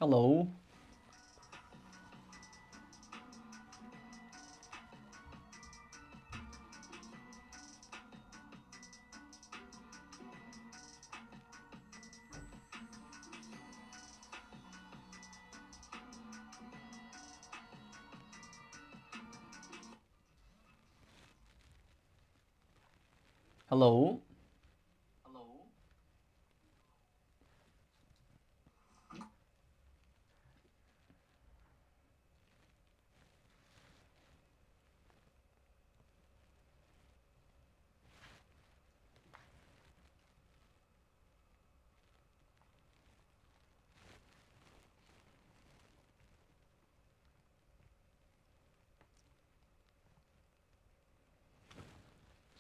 Hello. Hello.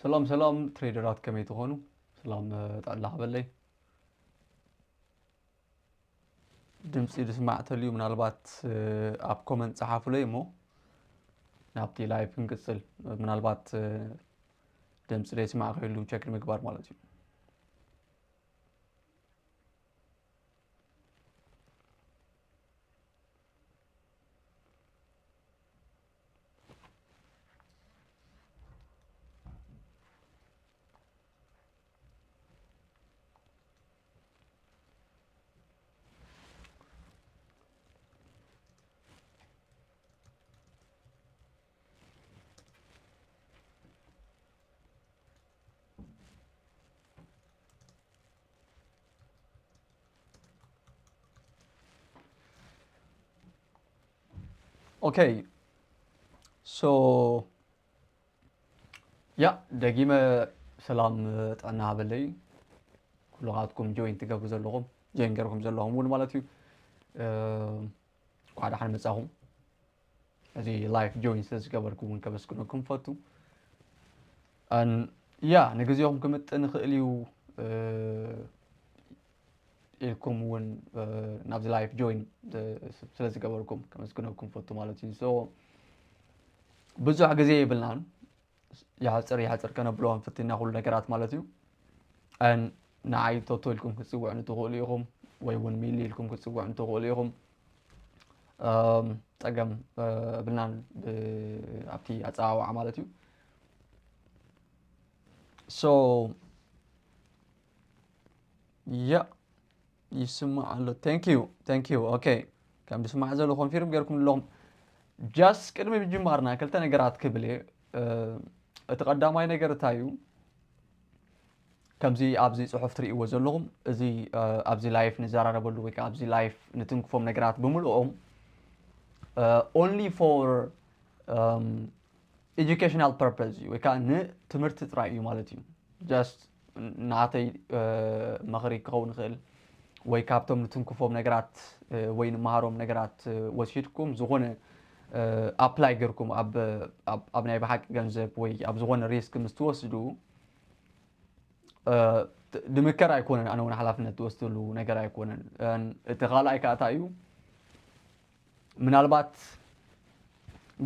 ሰላም ሰላም ትሬደራት፣ ከመይ ትኾኑ? ሰላም፣ እ፣ ጥዕና ሃበለይ። ድምፂ ዝስማዕ ተልዩ ምናልባት፣ እ፣ ኣብ ኮመንት ጸሓፉለይ እሞ ናብቲ ላይቭ ክንቅጽል። ምናልባት፣ እ፣ ድምፂ ዘይስማዕ ከይሉ ቸክ ንምግባር ማለት እዩ። ኦኬ፣ ሶ ያ፣ ደጊመ ሰላም ጥዕና ሃበለይ። ኩልኻትኩም ጆይን ትገብሩ ዘለኹም፣ ጆይን ገርኩም ዘለኹም እውን ማለት እዩ። እ፣ እንኳዕ ደሓን መጻኹም። እዚ ላይፍ ጆይን ስለ ዝገበርኩም እውን ከመስግነኩም ፈቱ። ያ፣ ንግዜኹም ክምጥን ይኽእል እዩ፣ እ፣ ኢልኩም እውን፣ እ፣ ናብዚ ላይፍ ጆይን፣ እ፣ ስለ ዝገበርኩም ከመስግነኩም ፈቱ ማለት እዩ። ሶ፣ ብዙሕ ግዜ የብልናን። ይሓጽር ይሓጽር ከነብሎ ንፍትና ኩሉ ነገራት ማለት እዩ። ን-፣ ንዓይ ቶቶ ኢልኩም ክትጽውዑኒ ትኽእሉ ኢኹም፣ ወይ እውን ሚሊ ኢልኩም ክትጽውዑኒ ትኽእሉ ኢኹም። እም፣ ጸገም፣ እ፣ የብልናን ብ-፣ ኣብቲ ኣጸዋውዓ ማለት እዩ። ሶ፣ ያ፣ ይስማዕ ኣሎ። Thank you፣ thank you። ኦኬ፣ ከም ዝስማዕ ዘሎ ኮንፊርም ገይርኩም ኣለኹም። ጃስት ቅድሚ ምጅማርና ክልተ ነገራት ክብል እየ። እ፣ እቲ ቀዳማይ ነገር እንታይ እዩ? ከምዚ ኣብዚ ጽሑፍ ትርእይዎ ዘለኹም፣ እዚ፣ እ፣ ኣብዚ ላይፍ ንዘራረበሉ ወይ ከዓ ኣብዚ ላይፍ ንትንክፎም ነገራት ብምልኦም፣ እ፣ only for፣ እም፣ ኤጁኬሽናል ፐርፐዝ እዩ፣ ወይ ከዓ ንትምህርቲ ጥራይ እዩ ማለት እዩ። ጃስት ናተይ፣ እ፣ ምኽሪ ክኸውን ይኽእል፣ ወይ ካብቶም ንትንክፎም ነገራት፣ እ፣ ወይ ንመሃሮም ነገራት፣ እ፣ ወሲድኩም ዝኾነ፣ እ፣ ኣፕላይ ገይርኩም ኣብ፣ ኣብ፣ ኣብ ናይ ብሓቂ ገንዘብ ወይ ኣብ ዝኾነ ሪስክ ምስ ትወስዱ፣ እ፣ ት-፣ ድምከር ኣይኮነን፣ ኣነ እውን ሓላፍነት ትወስድሉ ነገር ኣይኮነን። እን-፣ እቲ ካልኣይ ከዓ እንታይ እዩ? ምናልባት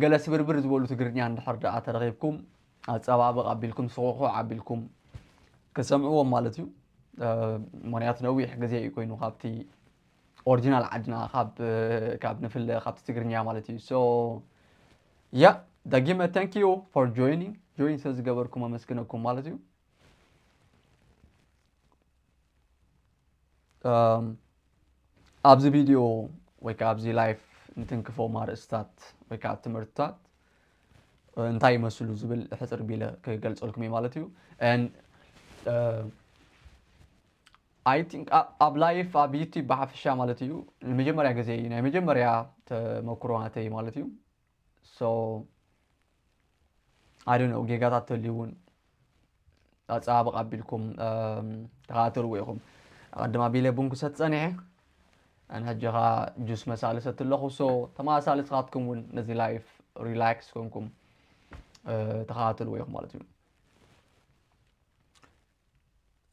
ገለ ስብርብር ዝበሉ ትግርኛ እንድሕር ደኣ ተረኺብኩም፣ ኣጸባብቕ ኣቢልኩም፣ ስኹዕኹዕ ኣቢልኩም ክሰምዕዎም ማለት እዩ። እ፣ ምኽንያቱ ነዊሕ ግዜ እዩ ኮይኑ ካብቲ ኦሪጂናል ዓድና፣ ካብ፣ ካብ ንፍለ፣ ካብቲ ትግርኛ ማለት እዩ። ሶ፣ ያ፣ ደጊመ፣ thank you for joining። ጆይን ስለ ዝገበርኩም ኣመስግነኩም ማለት እዩ። እም፣ ኣብዚ ቪድዮ ወይ ከዓ ኣብዚ ላይፍ ንትንክፎም ኣርእስታት ወይ ከዓ ትምህርትታት እንታይ ይመስሉ ዝብል ሕፅር ቢለ ክገልፀልኩም እዩ ማለት እዩ። And፣ እ፣ I think ኣብ፣ ኣብ ላይፍ ኣብ ዩቲዩብ ብሓፈሻ ማለት እዩ ንመጀመርያ ግዜ እዩ፣ ናይ መጀመርያ ተመክሮ ናተይ ማለት እዩ። So፣ I don't know፣ ጌጋታት ተልዩ እውን ኣጸባብቕ ኣቢልኩም፣ እም፣ ተኸታተልዎ ኢኹም። ኣቐድም ኣቢለ ቡን ክሰቲ ጸኒሐ፣ ኣነ ሕጂ ኸኣ ጁስ መሳሊ ሰቲ ኣለኹ። So፣ ተመሳሳሊ ንስኻትኩም እውን ነዚ ላይፍ ሪላክስ ኮንኩም፣ እ፣ ተኸታተልዎ ኢኹም ማለት እዩ።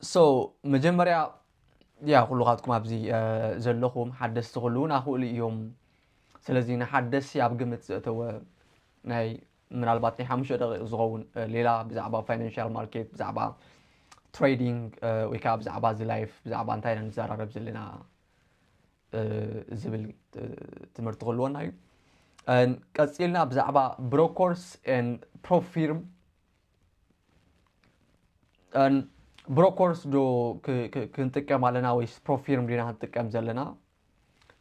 So፣ መጀመርያ፣ ያ፣ ኩሉኻትኩም ኣብዚ፣ እ፣ ዘለኹም ሓደስቲ ክህልዉና ይኽእሉ እዮም። ስለዚ ንሓደስቲ ኣብ ግምት ዘእተወ ናይ ምናልባት ናይ ሓሙሽተ ደቂቕ ዝኸውን፣ እ፣ ሌላ ብዛዕባ ፋይናንሻል ማርኬት፣ ብዛዕባ ትሬዲንግ፣ እ፣ ወይ ከዓ ብዛዕባ እዚ ላይፍ፣ ብዛዕባ እንታይ ኢና ንዘራረብ ዘለና፣ ዝብል ትምህርቲ ክህልወና እዩ። ቀፂልና ብዛዕባ brokers and pro firm brokers ዶ ክንጥቀም ኣለና ወይስ pro firm ዲና ክንጥቀም ዘለና?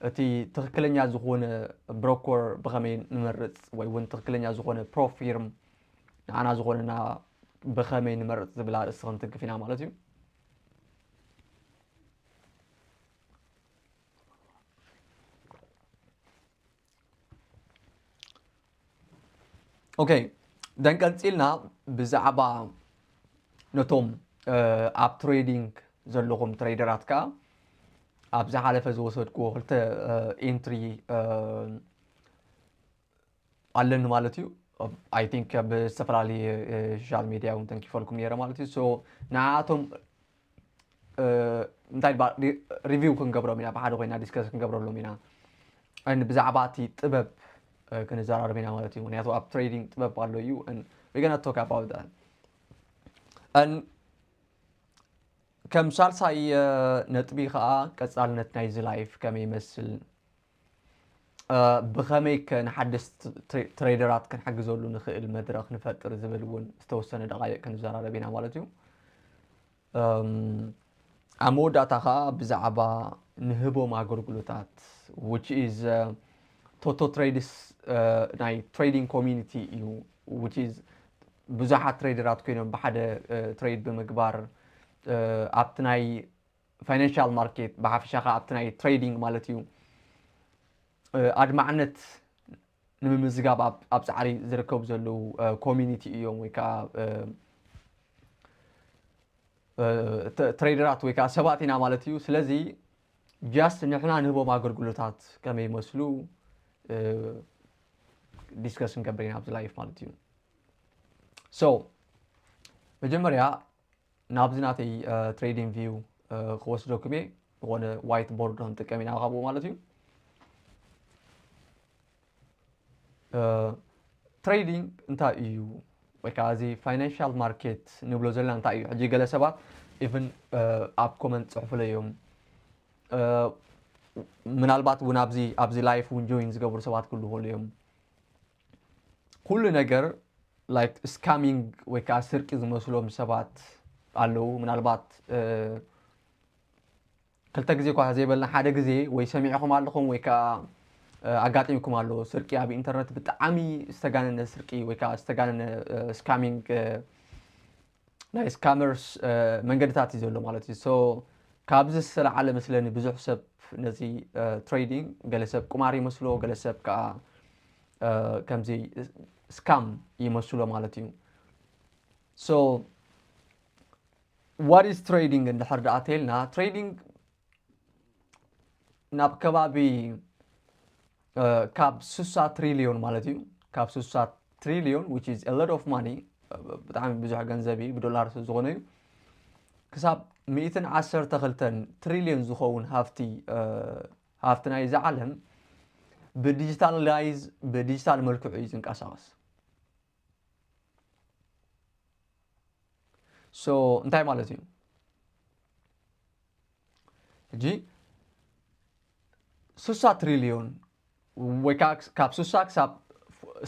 እቲ ትኽክለኛ ዝኾነ broker ብኸመይ ንመርፅ ወይ እውን ትኽክለኛ ዝኾነ pro firm ንዓና ዝኾነና ብኸመይ ንመርፅ ዝብል ኣርእስቲ ክንትንክፍ ኢና ማለት እዩ። ኦኬ፣ ደን ቀፂልና ብዛዕባ ነቶም ኣብ ትሬዲንግ ዘለኹም ትሬደራት ከዓ ኣብ ዝሓለፈ ዝወሰድኩዎ ክልተ ኢንትሪ ኣለኒ ማለት እዩ። I think ኣብ ዝተፈላለየ ሶሻል ሚድያ እውን ተንኪፈልኩም ነይረ ማለት እዩ። ንዓቶም እንታይ ሪቪው ክንገብሮም ኢና፣ ብሓደ ኮይና ዲስከስ ክንገብረሎም ኢና። ብዛዕባ እቲ ጥበብ ክንዘራረብ ኢና ማለት እዩ። ምክንያቱ ኣብ ትሬዲንግ ጥበብ ኣሎ እዩ። ከም ሳልሳይ ነጥቢ ከዓ ቀፃልነት ናይዚ ላይፍ ከመይ ይመስል፣ ብኸመይ ከ ንሓደስቲ ትሬደራት ክንሕግዘሉ ንኽእል መድረኽ ንፈጥር ዝብል እውን ዝተወሰነ ደቃይቅ ክንዘራረብ ኢና ማለት እዩ። ኣብ መወዳእታ ከዓ ብዛዕባ ንህቦም ኣገልግሎታት which is ቶቶ ትሬድስ ናይ ትሬዲንግ ኮሚኒቲ እዩ። Which is ብዙሓት ትሬደራት ኮይኖም ብሓደ ትሬድ ብምግባር ኣብቲ ናይ ፋይናንሻል ማርኬት ብሓፈሻ ከዓ ኣብቲ ናይ ትሬዲንግ ማለት እዩ ኣድማዕነት ንምምዝጋብ ኣብ ፃዕሪ ዝርከቡ ዘለዉ ኮሚኒቲ እዮም ወይ ከዓ ትሬደራት ወይ ከዓ ሰባት ኢና ማለት እዩ። ስለዚ ጃስት ንሕና ንህቦም ኣገልግሎታት ከመይ ይመስሉ ዲስከስ ንገብር ኢና ኣብዚ ላይፍ ማለት እዩ። So መጀመርያ ናብዚ ናተይ ትሬዲንግ ቪው ክወስደኩም እየ። ዝኾነ ዋይት ቦርድ ክንጥቀም ኢና ካብኡ ማለት እዩ። ትሬዲንግ እንታይ እዩ ወይ ከዓ እዚ ፋይናንሻል ማርኬት ንብሎ ዘለና እንታይ እዩ? ሕጂ ገለ ሰባት ኢቭን ኣብ ኮመንት ፅሕፉለይ እዮም። ምናልባት እውን ኣብዚ ኣብዚ ላይፍ እውን ጆይን ዝገብሩ ሰባት ክህሉ ይኽእሉ እዮም። ኩሉ ነገር ላይክ ስካሚንግ ወይ ከዓ ስርቂ ዝመስሎም ሰባት ኣለዉ። ምናልባት ክልተ ግዜ እኳ ዘይበልና ሓደ ግዜ ወይ ሰሚዕኹም ኣለኹም ወይ ከዓ ኣጋጢምኩም ኣሎ። ስርቂ ኣብ ኢንተርነት ብጣዕሚ ዝተጋነነ ስርቂ ወይ ከዓ ዝተጋነነ ስካሚንግ ናይ ስካመርስ መንገድታት እዩ ዘሎ ማለት እዩ። So ካብዚ ዝተለዓለ መስለኒ ብዙሕ ሰብ ነዚ ትሬዲንግ ገለ ሰብ ቁማር ይመስሎ፣ ገለ ሰብ ከዓ ከምዚ ስካም ይመስሎ ማለት እዩ። So what is trading እንድሕር ደኣ ተልና ትሬዲንግ ናብ ከባቢ ካብ ስሳ ትሪልዮን ማለት እዩ። ካብ ስሳ ትሪልዮን which is a lot of money ብጣዕሚ ብዙሕ ገንዘብ እዩ ብዶላር ዝኾነ እዩ። ክሳብ ሚእትን ዓሰርተ ክልተን ትሪልዮን ዝኸውን ሃፍቲ ሃፍቲ ናይዚ ዓለም ብዲጂታላይዝ ብዲጂታል መልክዑ እዩ ዝንቀሳቐስ። So እንታይ ማለት እዩ? ሕጂ ስሳ ትሪልዮን ወይ ከዓ ካብ ስሳ ክሳብ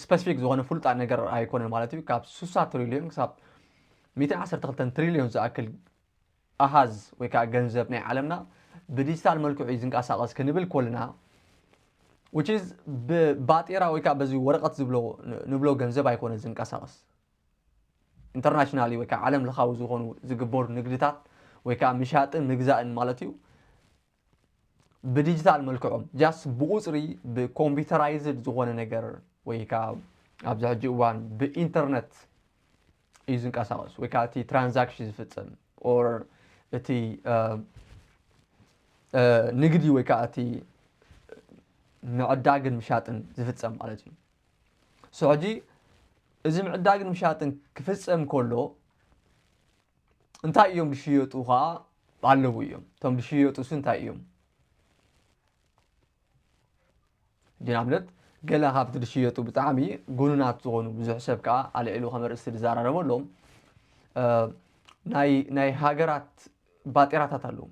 ስፐሲፊክ ዝኾነ ፍሉጣ ነገር ኣይኮነን ማለት እዩ። ካብ ስሳ ትሪልዮን ክሳብ ሚእትን ዓሰርተ ክልተን ትሪልዮን ዝኣክል ኣሃዝ ወይ ከዓ ገንዘብ ናይ ዓለምና ብዲጂታል መልክዑ እዩ ዝንቀሳቐስ ክንብል ኮልና which is ብባጤራ ወይ ከዓ በዚ ወረቐት ዝብሎ ንብሎ ገንዘብ ኣይኮነ ዝንቀሳቐስ። ኢንተርናሽናሊ ወይ ከዓ ዓለም ለኻዊ ዝኾኑ ዝግበሩ ንግድታት ወይ ከዓ ምሻጥን ምግዛእን ማለት እዩ ብዲጂታል መልክዖም ጃስት ብቁፅሪ ብኮምፒውተራይዝድ ዝኾነ ነገር ወይ ከዓ ኣብዚ ሕጂ እዋን ብኢንተርነት እዩ ዝንቀሳቐስ ወይ ከዓ እቲ ትራንዛክሽን ዝፍፀም ኦር እቲ ንግዲ ወይ ከዓ እቲ ምዕዳግን ምሻጥን ዝፍፀም ማለት እዩ። ሕጂ እዚ ምዕዳግን ምሻጥን ክፍፀም ከሎ እንታይ እዮም ዝሽየጡ ከዓ ኣለዉ እዮም። እቶም ዝሽየጡ ስ እንታይ እዮም? ሕጂ ንኣብነት ገለ ካብቲ ዝሽየጡ ብጣዕሚ ጉኑናት ዝኾኑ ብዙሕ ሰብ ከዓ ኣልዒሉ ከም ርእስቲ ዝዘራረበሎም ናይ ሃገራት ባጤራታት ኣለዉ።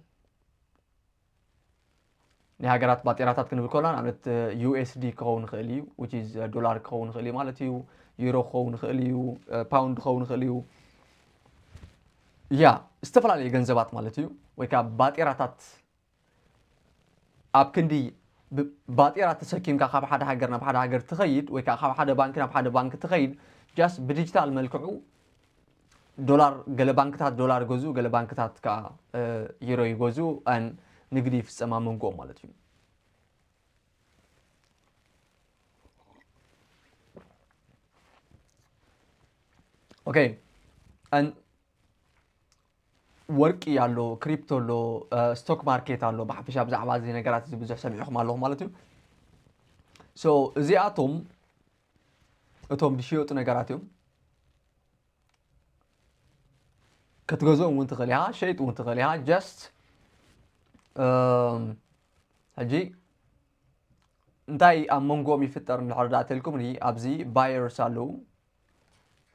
ናይ ሃገራት ባጤራታት ክንብል ከለና ንኣብነት ዩ ኤስ ዲ ክኸውን ይኽእል እዩ፣ which is ዶላር ክኸውን ይኽእል እዩ ማለት እዩ፣ ዩሮ ክኸውን ይኽእል እዩ፣ ፓውንድ ክኸውን ይኽእል እዩ። ያ፣ ዝተፈላለዩ ገንዘባት ማለት እዩ። ወይ ከዓ ባጤራታት ኣብ ክንዲ ብ- ባጤራ ተሰኪምካ ካብ ሓደ ሃገር ናብ ሓደ ሃገር ትኸይድ ወይ ከዓ ካብ ሓደ ባንክ ናብ ሓደ ባንክ ትኸይድ just ብዲጂታል መልክዑ ዶላር፣ ገለ ባንክታት ዶላር ይገዝኡ፣ ገለ ባንክታት ከዓ ዩሮ ይገዝኡ፣ and ንግዲ ይፍፀም ኣብ መንጎኦም ማለት እዩ። ኦኬ፣ and ወርቂ ኣሎ፣ ክሪፕቶ ኣሎ፣ ስቶክ ማርኬት ኣሎ። ብሓፈሻ ብዛዕባ እዚ ነገራት እዚ ብዙሕ ሰሚዕኹም ኣለኹም ማለት እዩ። So እዚኣቶም እቶም ዝሽየጡ ነገራት እዮም። ክትገዝኦም እውን ትኽእል ኢኻ፣ ሸይጥ እውን ትኽእል ኢኻ። Just ሕጂ እንታይ ኣብ መንጎኦም ይፍጠር እንድሕር ዳኣ ተልኩም፣ ኣብዚ ባየርስ ኣለዉ፣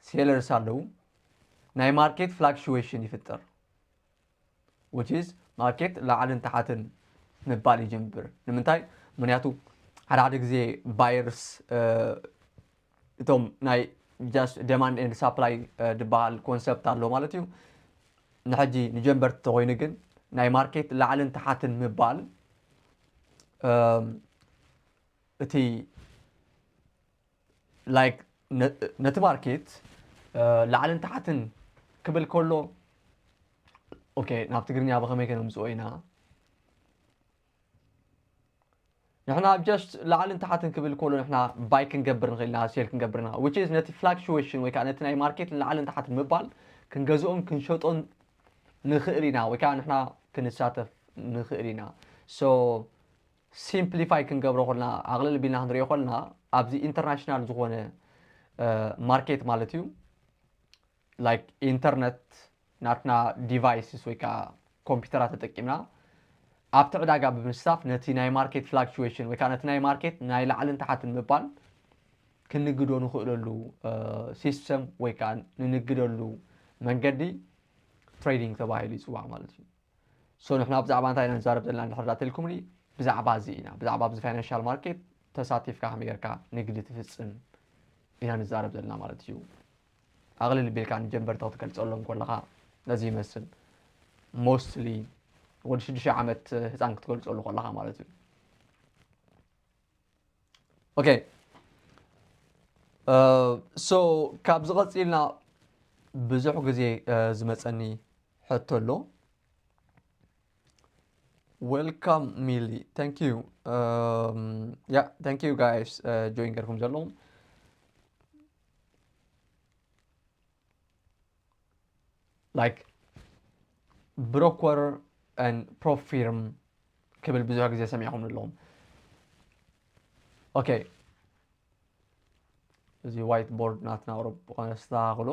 ሴለርስ ኣለዉ። ናይ ማርኬት ፍላክሽዌሽን ይፍጠር፣ which is ማርኬት ላዕልን ታሕትን ምባል ይጅምር። ንምንታይ? ምክንያቱ ሓደ ሓደ ግዜ ባየርስ እቶም ናይ just demand and supply ዝበሃል ኮንሰፕት ኣሎ ማለት እዩ። ንሕጂ ንጀንበርቲ ተኮይኑ ግን ናይ ማርኬት ላዕልን ታሓትን ምባል እቲ like ነቲ ማርኬት ላዕልን ታሓትን ክብል ከሎ okay ናብ ትግርኛ ብከመይ ከነምፅኦ ኢና? ንሕና just ላዕልን ታሓትን ክብል ከሎ ንሕና ባይ ክንገብር ንኽእል ኢና፣ ሴል ክንገብር ኢና፣ which is ነቲ ፍላክሽዌሽን ወይ ከዓ ነቲ ናይ ማርኬት ላዕልን ታሓትን ምባል ክንገዝኦን ክንሸጦን ንኽእል ኢና ወይ ከዓ ንሕና ክንሳተፍ ንኽእል ኢና። So ሲምፕሊፋይ ክንገብሮ ከለና ኣቕልል ቢልና ክንሪኦ ከለና ኣብዚ ኢንተርናሽናል ዝኾነ ማርኬት ማለት እዩ። Like ኢንተርነት ናትና ዲቫይስስ ወይ ከዓ ኮምፒውተራት ተጠቂምና ኣብቲ ዕዳጋ ብምስታፍ ነቲ ናይ ማርኬት ፍላክሽዌሽን ወይ ከዓ ነቲ ናይ ማርኬት ናይ ላዕልን ታሓትን ምባል ክንግዶ ንኽእለሉ ሲስተም ወይ ከዓ ንንግደሉ መንገዲ ትሬዲንግ ተባሂሉ ይፅዋዕ ማለት እዩ። So ንሕና ብዛዕባ እንታይ ኢና ንዛረብ ዘለና እንድሕር ዳኣ ተልኩምኒ ብዛዕባ እዚ ኢና፣ ብዛዕባ ኣብዚ ፋይናንሻል ማርኬት ተሳቲፍካ ከመይ ጌርካ ንግዲ ትፍፅም ኢና ንዛረብ ዘለና ማለት እዩ። ኣቕልል ቢልካ ንጀንበርቲ ክትገልፀሎም ከለኻ ነዚ ይመስል። Mostly ወዲ ሽዱሽተ ዓመት ህፃን ክትገልፀሉ ከለኻ ማለት እዩ። Okay so ካብዚ ቀፂልና ብዙሕ ግዜ ዝመፀኒ ሕቶ ኣሎ። Welcome ሚሊ፣ thank you. Yeah, thank you guys join ገርኩም ዘለኹም። Like ብሮኮር and ፕሮፊርም ክብል ብዙሕ ግዜ ሰሚዕኹም ኣለኹም። Okay እዚ ዋይት ቦርድ ናትና ቁሩብ ብኾነ ኣስተኻኽሎ።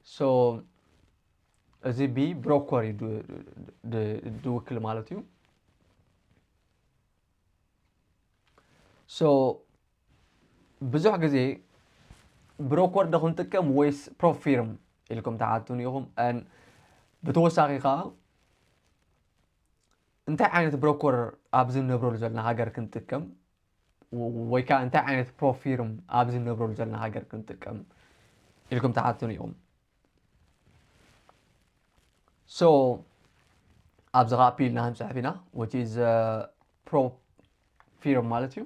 So እዚ ቢ ብሮኮር እዩ ዝውክል ማለት እዩ። So ብዙሕ ግዜ ብሮኮር ዶ ክንጥቀም ወይስ ፕሮፊርም ኢልኩም ትሓቱኒ ኢኹም። ብተወሳኺ ከዓ እንታይ ዓይነት ብሮኮር ኣብዚ ንነብረሉ ዘለና ሃገር ክንጥቀም ወይ ከዓ እንታይ ዓይነት ፕሮፊርም ኣብዚ ንነብረሉ ዘለና ሃገር ክንጥቀም ኢልኩም ትሓቱኒ ኢኹም። So ኣብዚ ከዓ ፒልና ክንፅሕፍ ኢና፣ which is ፕሮፊርም ማለት እዩ።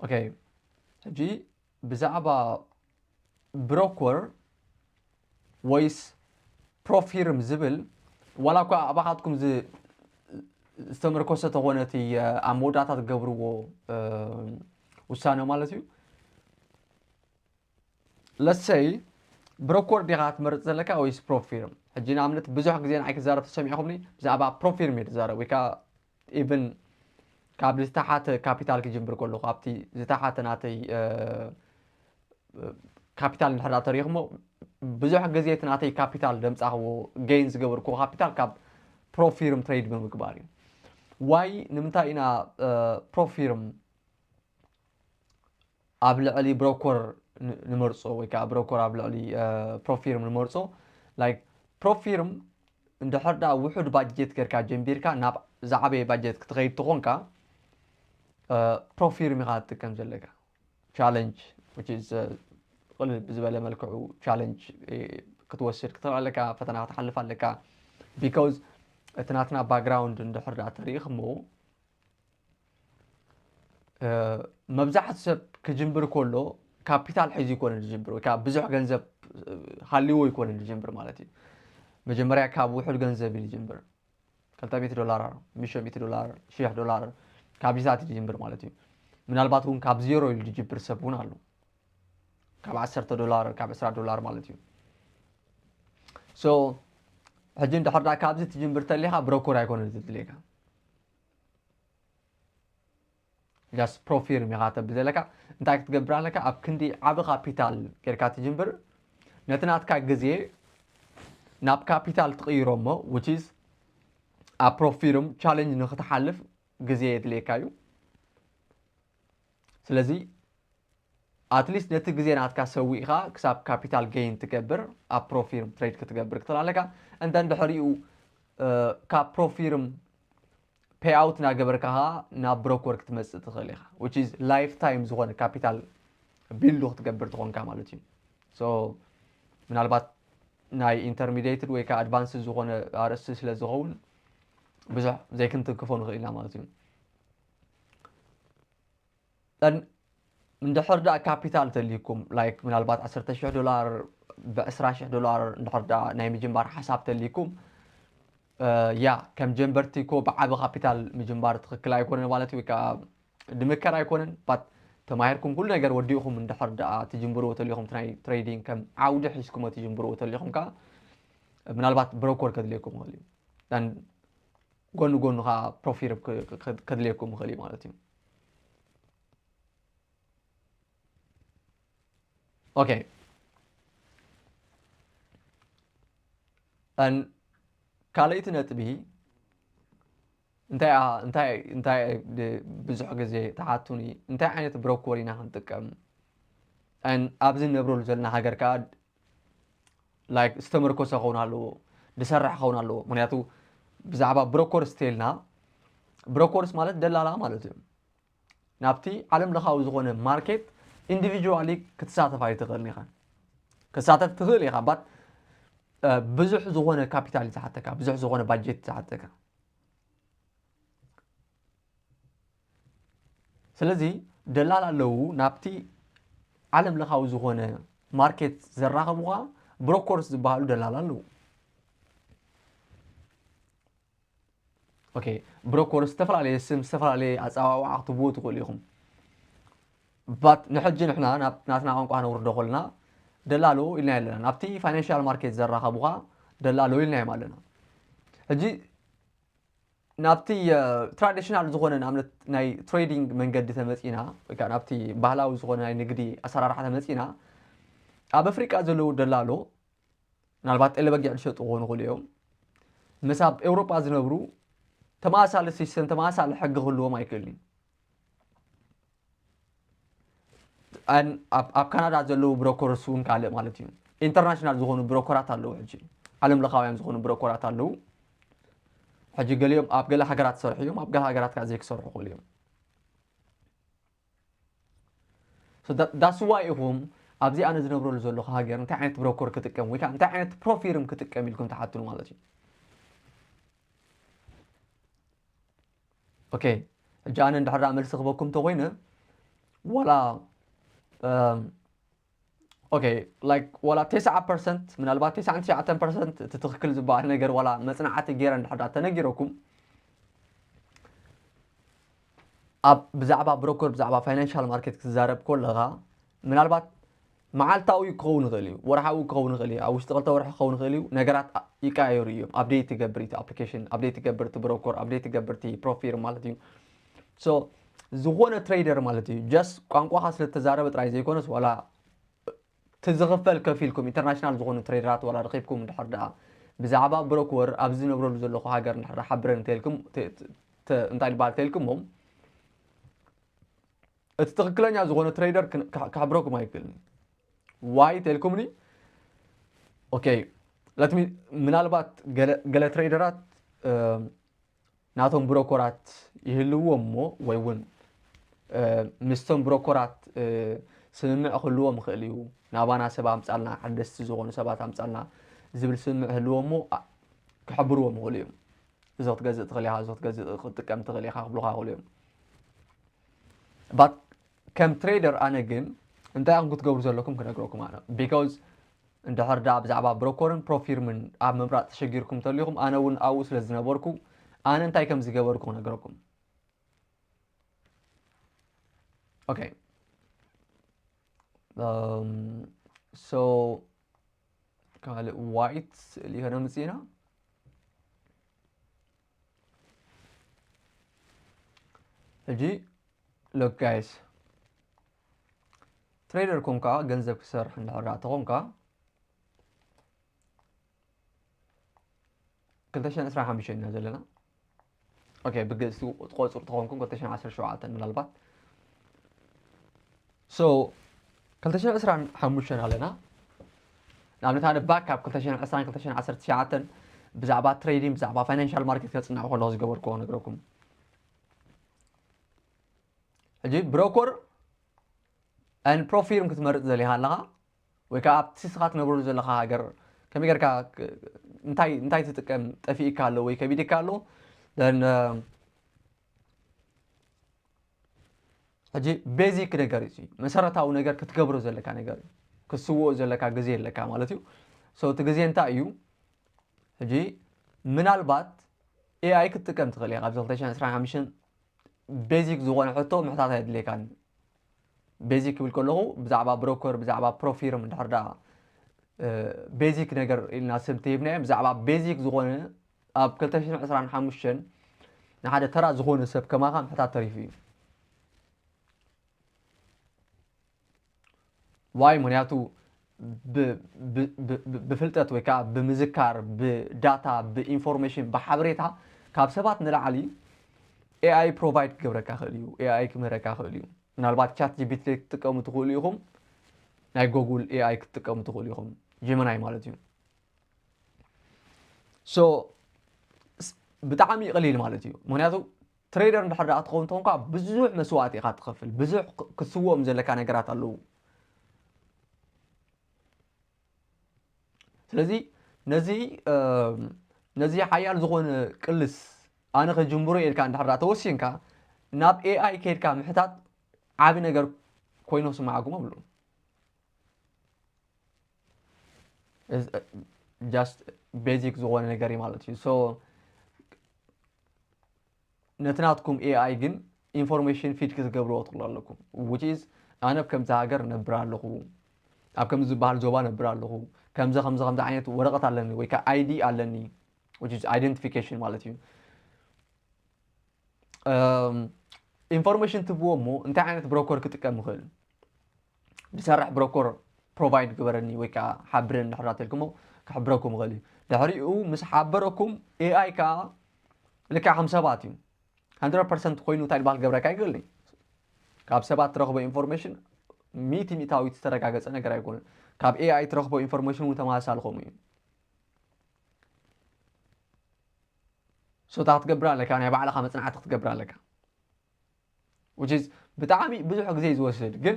Okay ሕጂ ብዛዕባ ብሮኮር ወይስ ፕሮፊርም ዝብል ዋላ እኳ ኣባኻትኩም ዝተመርኮሰ ተኾነ እቲ ኣብ መወዳእታ ትገብርዎ ውሳነ ማለት እዩ። Let's say ብሮኮር ዲኻ ትመርፅ ዘለካ ወይስ ፕሮፊርም? ሕጂ ንኣብነት ብዙሕ ግዜ ንዓይ ክዛረብ ተሰሚዕኹምኒ ብዛዕባ ፕሮፊርም እየ ዝዛረብ ወይ ከዓ ኢቭን ካብ ዝተሓተ ካፒታል ክጅምር ከለኹ ኣብቲ ዝተሓተ ናተይ ካፒታል እንድሕር ተሪኽሞ ብዙሕ ግዜ እቲ ናተይ ካፒታል ደምፃኽዎ ጌን ዝገበርክዎ ካፒታል ካብ ፕሮፊርም ትሬድ ብምግባር እዩ። ዋይ ንምንታይ ኢና pro firm ኣብ ልዕሊ broker ንመርጾ ወይ ከዓ broker ኣብ ልዕሊ pro firm ንመርጾ? Like pro firm እንድሕር ደኣ ውሑድ ባጀት ጌርካ ጀምቢርካ ናብ ዝዓበየ ባጀት ክትኸይድ ተኾንካ pro firm ኢኻ ትጥቀም ዘለካ። Challenge which is ቅልል ብዝበለ መልክዑ challenge ክትወስድ ክትኽእል ኣለካ፣ ፈተና ክትሓልፍ ኣለካ። Because እቲ ናትና background እንድሕር ደኣ ተሪኢኽሞ መብዛሕትኡ ሰብ ክጅምር ከሎ ካፒታል ሒዙ ይኮነ ዝጅምር ወይ ከዓ ብዙሕ ገንዘብ ሃልይዎ ይኮነ ዝጅምር ማለት እዩ። መጀመርያ ካብ ውሑድ ገንዘብ እዩ ዝጅምር። ክልተ ሚእቲ ዶላር፣ ሚእቲ ዶላር፣ ሽሕ ዶላር ካብዚታት እዩ ዝጅምር ማለት እዩ። ምናልባት እውን ካብ ዜሮ ኢሉ ዝጅብር ሰብ እውን ኣሎ፣ ካብ ዓሰርተ ዶላር፣ ካብ ዕስራ ዶላር ማለት እዩ። So ሕጂ እንድሕር ደኣ ካብዚ ትጅምር ተሊኻ ብሮኮር ኣይኮነን ዝድልየካ። Just pro firm ኢኻ ተብል ዘለካ። እንታይ ክትገብር ኣለካ? ኣብ ክንዲ ዓቢ ካፒታል ጌርካ ትጅምር፣ ነቲ ናትካ ግዜ ናብ ካፒታል ትቕይሮ እሞ which is ኣብ pro firm challenge ንክትሓልፍ ግዜ የድልየካ እዩ። ስለዚ at least ነቲ ግዜ ናትካ ሰዊእኻ ክሳብ ካፒታል gain ትገብር ኣብ pro firm trade ክትገብር ክትኽእል ኣለካ። እንተ እንድሕሪኡ ካብ pro firm pay out እናገበርካ ኸዓ ናብ ብሮኮር ክትመፅእ ትኽእል ኢኻ። Which is life time ዝኾነ ካፒታል ቢልድ ክትገብር ትኾንካ ማለት እዩ። So ምናልባት ናይ intermediate ወይ ከዓ advanced ዝኾነ ኣርእስቲ ስለ ዝኸውን ብዙሕ ዘይክንትንክፎ ንኽእል ኢና ማለት እዩ። እንድሕር ደኣ ካፒታል ተልይኩም፣ like ምናልባት ዓሰርተ ሽሕ ዶላር፣ ብዕስራ ሽሕ ዶላር እንድሕር ደኣ ናይ ምጅማር ሓሳብ ተልይኩም፣ ያ ከም ጀንበርቲ እኮ ብዓቢ ካፒታል ምጅማር ትኽክል ኣይኮነን ማለት ወይ ከዓ ድምከር ኣይኮነን። But ተማሂርኩም ኩሉ ነገር ወዲእኹም እንድሕር ደኣ ትጅምርዎ ተልይኹም፣ ናይ ትሬዲንግ ከም ዓውዲ ሒዝኩሞ ትጅምርዎ ተልይኹም ከዓ ምናልባት ብሮኮር ከድልየኩም ይኽእል እዩ። ጎኒ ጎኒ ከዓ ፕሮፊር ከድልየኩም ይኽእል እዩ ማለት እዩ። ኦኬ፣ ካልኣይቲ ነጥቢ እንታይ እንታይ ብዙሕ ግዜ ተሓቱኒ፣ እንታይ ዓይነት ብሮኮር ኢና ክንጥቀም? ኣብዚ ንነብረሉ ዘለና ሃገር ከዓ ላይክ ዝተመርኮሰ ክኸውን ኣለዎ፣ ዝሰርሕ ክኸውን ኣለዎ። ምክንያቱ ብዛዕባ ብሮኮርስ ተልና፣ ብሮኮርስ ማለት ደላላ ማለት እዩ። ናብቲ ዓለም ለኻዊ ዝኾነ ማርኬት ኢንዲቪጁዋሊ ክትሳተፍ ኣይትኽእልን ኢኻ። ክሳተፍ ትኽእል ኢኻ፣ ባት ብዙሕ ዝኾነ ካፒታል እዩ ዝሓተካ፣ ብዙሕ ዝኾነ ባጀት እዩ ዝሓተካ። ስለዚ ደላላ ኣለዉ፣ ናብቲ ዓለም ለኻዊ ዝኾነ ማርኬት ዘራኸቡኻ ብሮኮርስ ዝበሃሉ ደላላ ኣለዉ። ኦኬ፣ ብሮኮርስ ዝተፈላለየ ስም፣ ዝተፈላለየ ኣጸዋውዓ ክትብዎ ትኽእሉ ኢኹም። ባት ንሕጂ ንሕና ናብ ናትና ቋንቋ ነውርዶ ከለና ደላሎ ኢልና ኣለና። ናብቲ ፋይናንሻል ማርኬት ዘራኸቡኻ ደላሎ ኢልናዮም ኣለና። ሕጂ ናብቲ ትራዲሽናል ዝኾነ ንኣብነት ናይ ትሬዲንግ መንገዲ ተመፂና ወይ ከዓ ናብቲ ባህላዊ ዝኾነ ናይ ንግዲ ኣሰራርሓ ተመፂና፣ ኣብ ኣፍሪቃ ዘለዉ ደላሎ ምናልባት ጤለ በጊዕ ዝሸጡ ክኾኑ ይኽእሉ እዮም። ምስ ኣብ ኤውሮጳ ዝነብሩ ተመሳሳሊ ሲስተም፣ ተመሳሳሊ ሕጊ ክህልዎም ኣይክእልን እዩ። ኣብ ካናዳ ዘለዉ ብሮኮርስ እውን ካልእ ማለት እዩ። ኢንተርናሽናል ዝኾኑ ብሮኮራት ኣለዉ። ሕጂ ዓለም ለኻውያን ዝኾኑ ብሮኮራት ኣለዉ። ሕጂ ገሊኦም ኣብ ገለ ሃገራት ዝሰርሑ እዮም፣ ኣብ ገለ ሃገራት ከዓ ዘይክሰርሑ ይኽእሉ እዮም። ዳስዋይ ኢኹም ኣብዚ ኣነ ዝነብረሉ ዘለኹ ሃገር እንታይ ዓይነት ብሮኮር ክጥቀም ወይ ከዓ እንታይ ዓይነት ፕሮፊርም ክጥቀም ኢልኩም ትሓትሉ ማለት እዩ። ኦኬ፣ ሕጂ ኣነ እንድሕር ደኣ መልሲ ክበኩም እንተኮይነ ዋላ ኦኬ፣ ላይክ ዋላ ተስዓ ፐርሰንት ምናልባት ተስዓን ትሽዓተን ፐርሰንት እቲ ትኽክል ዝበሃል ነገር ዋላ መጽናዕቲ ገይረ እንድሕር ደኣ ተነጊረኩም ኣብ ብዛዕባ ብሮኮር ብዛዕባ ፋይናንሻል ማርኬት ክትዛረብ ከለኻ ምናልባት መዓልታዊ ክኸውን ይኽእል እዩ፣ ወርሓዊ ክኸውን ይኽእል እዩ፣ ኣብ ውሽጢ ክልተ ወርሒ ክኸውን ይኽእል እዩ። ነገራት ይቀያየሩ እዮም። ኣፕዴት ይገብር እቲ ኣፕሊኬሽን፣ ኣፕዴት ይገብር እቲ ብሮኮር፣ ኣፕዴት ይገብር እቲ ፕሮፊር ማለት እዩ። ሶ ዝኾነ ትሬደር ማለት እዩ ጀስት ቋንቋኻ ስለ ተዛረበ ጥራይ ዘይኮነስ ዋላ እቲ ዝኽፈል ከፊልኩም ኢንተርናሽናል ዝኾኑ ትሬደራት ዋላ ረኺብኩም እንድሕር ደኣ ብዛዕባ ብሮኮር ኣብዚ ዝነብረሉ ዘለኹ ሃገር እንድሕር ሓብረን እንተልኩም እንታይ ይበሃል ተልኩሞም፣ እቲ ትኽክለኛ ዝኾነ ትሬደር ክሕብረኩም ኣይክእልን። ዋይ ተልኩምኒ። ኦኬ፣ ለትሚ ምናልባት ገለ ትሬደራት ናቶም ብሮኮራት ይህልዎ እሞ ወይ እውን ምስቶም ብሮኮራት ስምምዕ ክህልዎም ይኽእል እዩ። ናባና ሰብ ኣምፃልና፣ ሓደስቲ ዝኾኑ ሰባት ኣምፃልና ዝብል ስምምዕ ህልዎ እሞ ክሕብርዎም ይኽእሉ እዮም። እዚ ክትገዝእ ትኽእል ኢኻ፣ እዚ ክትገዝእ ክትጥቀም ትኽእል ኢኻ ክብሉኻ ይኽእሉ እዮም። ባት ከም ትሬደር ኣነ ግን እንታይ ኢኹም ክትገብሩ ዘለኩም ክነግረኩም ኣነ። ቢካውዝ እንድሕር ደኣ ብዛዕባ ብሮኮርን ፕሮፊርምን ኣብ ምምራፅ ተሸጊርኩም እንተሊኹም፣ ኣነ እውን ኣብኡ ስለ ዝነበርኩ ኣነ እንታይ ከም ዝገበርኩ ክነግረኩም። ኦኬ። ሶ ካልእ ዋይት ስእሊ ከነምፅእ ኢና። ሕጂ ሎክ ጋይስ፣ ትሬደር ኮንካ ገንዘብ ክሰርሕ እንድሕር ደኣ ተኾንካ ክልተ ሽሕን ዕስራን ሓሙሽተን ኢና ዘለና። ኦኬ፣ ብግእዝ ትቆፅሩ ተኾንኩም ክልተ ሽሕን ዓሰርተ ሸውዓተን ምናልባት። ሶ ክልተ ሽሕን ዕስራን ሓሙሽተን ኣለና። ንኣብነት ኣነ ባክ ካብ ክልተ ሽሕን ዕስራን ክልተ ሽሕን ዓሰርተ ትሽዓተን ብዛዕባ ትሬዲንግ፣ ብዛዕባ ፋይናንሻል ማርኬት ከፅንዕ ከለኹ ዝገበርኩዎ ነግረኩም። ሕጂ ብሮኮር ን ፕሮፊርም ክትመርፅ ዘሊኻ ኣለኻ ወይ ከዓ ኣብቲ ስኻ ትነብረሉ ዘለኻ ሃገር ከመይ ጌርካ እንታይ እንታይ ትጥቀም ጠፊእካ ኣሎ ወይ ከቢድካ ኣሎ። ን ሕጂ ቤዚክ ነገር እዩ፣ መሰረታዊ ነገር ክትገብሮ ዘለካ ነገር እዩ። ክትስውኦ ዘለካ ግዜ ኣለካ ማለት እዩ። ሶ እቲ ግዜ እንታይ እዩ? ሕጂ ምናልባት ኤኣይ ክትጥቀም ትኽእል ኢኻ። ኣብዚ ክልተ ሽሕን ዕስራን ሓሙሽተን ቤዚክ ዝኾነ ሕቶ ምሕታት ኣየድልየካን። ቤዚክ ክብል ከለኹ ብዛዕባ ብሮከር፣ ብዛዕባ ፕሮፊርም እንድሕር ደኣ ቤዚክ ነገር ኢልና ስም ተሂብናዮ፣ ብዛዕባ ቤዚክ ዝኾነ ኣብ ክልተ ሽሕን ዕስራን ሓሙሽተን ንሓደ ተራ ዝኾነ ሰብ ከማኻ ምሕታት ተሪፉ እዩ። ዋይ? ምክንያቱ ብፍልጠት ወይ ከዓ ብምዝካር፣ ብዳታ፣ ብኢንፎርሜሽን፣ ብሓበሬታ ካብ ሰባት ንላዕሊ ኤኣይ ፕሮቫይድ ክገብረካ ክእል እዩ። ኤኣይ ክምህረካ ክእል እዩ። ምናልባት ቻት ጂፒቲ ክትጥቀሙ ትኽእሉ ኢኹም። ናይ ጎጉል ኤኣይ ክትጥቀሙ ትኽእሉ ኢኹም። ጀመናይ ማለት እዩ። ሶ ብጣዕሚ ቀሊል ማለት እዩ። ምክንያቱ ትሬደር እንድሕር ደኣ ክትኸውን ተኾንካ ብዙሕ መስዋእቲ ኢኻ ትኸፍል። ብዙሕ ክትስውኦም ዘለካ ነገራት ኣለዉ። ስለዚ ነዚ ነዚ ሓያል ዝኾነ ቅልስ ኣነ ከጅምሮ ኢልካ እንድሕር ደኣ ተወሲንካ ናብ ኤኣይ ከይድካ ምሕታት ዓቢ ነገር ኮይኑ ክስምዓኩም ኣብሉ። ጃስት ቤዚክ ዝኾነ ነገር እዩ ማለት እዩ። ሶ ነቲ ናትኩም ኤኣይ ግን ኢንፎርሜሽን ፊድ ክትገብርዎ ትኽእሉ ኣለኩም። ዊች ኢዝ ኣነ ኣብ ከምዚ ሃገር ነብር ኣለኹ፣ ኣብ ከምዚ ዝበሃል ዞባ ነብር ኣለኹ፣ ከምዚ ከምዚ ከምዚ ዓይነት ወረቐት ኣለኒ ወይ ከዓ ኣይዲ ኣለኒ፣ ዊች ኢዝ ኣይደንቲፊኬሽን ማለት እዩ። ኢንፎርሜሽን ትብዎ እሞ እንታይ ዓይነት ብሮከር ክጥቀም ይኽእል? ዝሰርሕ ብሮኮር ፕሮቫይድ ግበረኒ ወይ ከዓ ሓብረኒ እንድሕር ተልኩሞ ክሕብረኩም ይኽእል እዩ። ድሕሪኡ ምስ ሓበረኩም ኤኣይ ከዓ ልክዕ ከም ሰባት እዩ። ሃንድረድ ፐርሰንት ኮይኑ እንታይ ዝበሃል ክገብረካ ይኽእል እዩ። ካብ ሰባት ትረኽቦ ኢንፎርሜሽን ሚእቲ ሚእታዊት ዝተረጋገፀ ነገር ኣይኮነን። ካብ ኤኣይ ትረኽቦ ኢንፎርሜሽን እውን ተመሳሳሊ ከምኡ እዩ። ሶታ ክትገብር ኣለካ፣ ናይ ባዕልኻ መፅናዕቲ ክትገብር ኣለካ። ዊች ኢዝ ብጣዕሚ ብዙሕ ግዜ ዝወስድ፣ ግን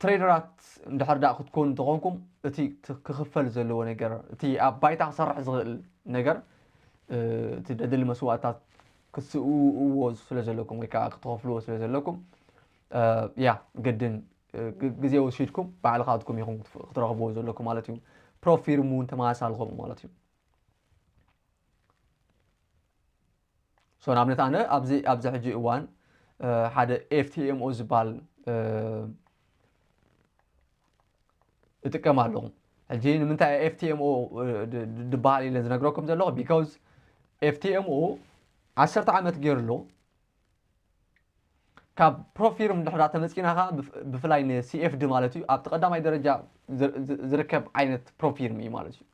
ትሬደራት እንድሕር ደኣ ክትኮኑ እንተኾንኩም እቲ ክኽፈል ዘለዎ ነገር፣ እቲ ኣብ ባይታ ክሰርሕ ዝኽእል ነገር፣ እቲ ደድሊ መስዋእታት ክትስእዎ ስለ ዘለኩም ወይ ከዓ ክትኸፍልዎ ስለ ዘለኩም ያ ግድን ግዜ ወሲድኩም ባዕልኻትኩም ኢኹም ክትረኽብዎ ዘለኩም ማለት እዩ። ፕሮፊርም እውን ተመሳሳሊ ከምኡ ማለት እዩ። ሶ ንኣብነት ኣነ ኣብዚ ኣብዚ ሕጂ እዋን ሓደ ኤፍቲኤምኦ ዝበሃል እጥቀም ኣለኹ። ሕጂ ንምንታይ ኤፍቲኤምኦ ዝበሃል ኢለ ዝነግረኩም ዘለኹ? ቢካውዝ ኤፍቲኤምኦ ዓሰርተ ዓመት ገይሩ ኣሎ። ካብ ፕሮፊርም ድሕራ ተመፂና ኸዓ ብፍላይ ንሲኤፍዲ ማለት እዩ ኣብቲ ቀዳማይ ደረጃ ዝርከብ ዓይነት ፕሮፊርም እዩ ማለት እዩ።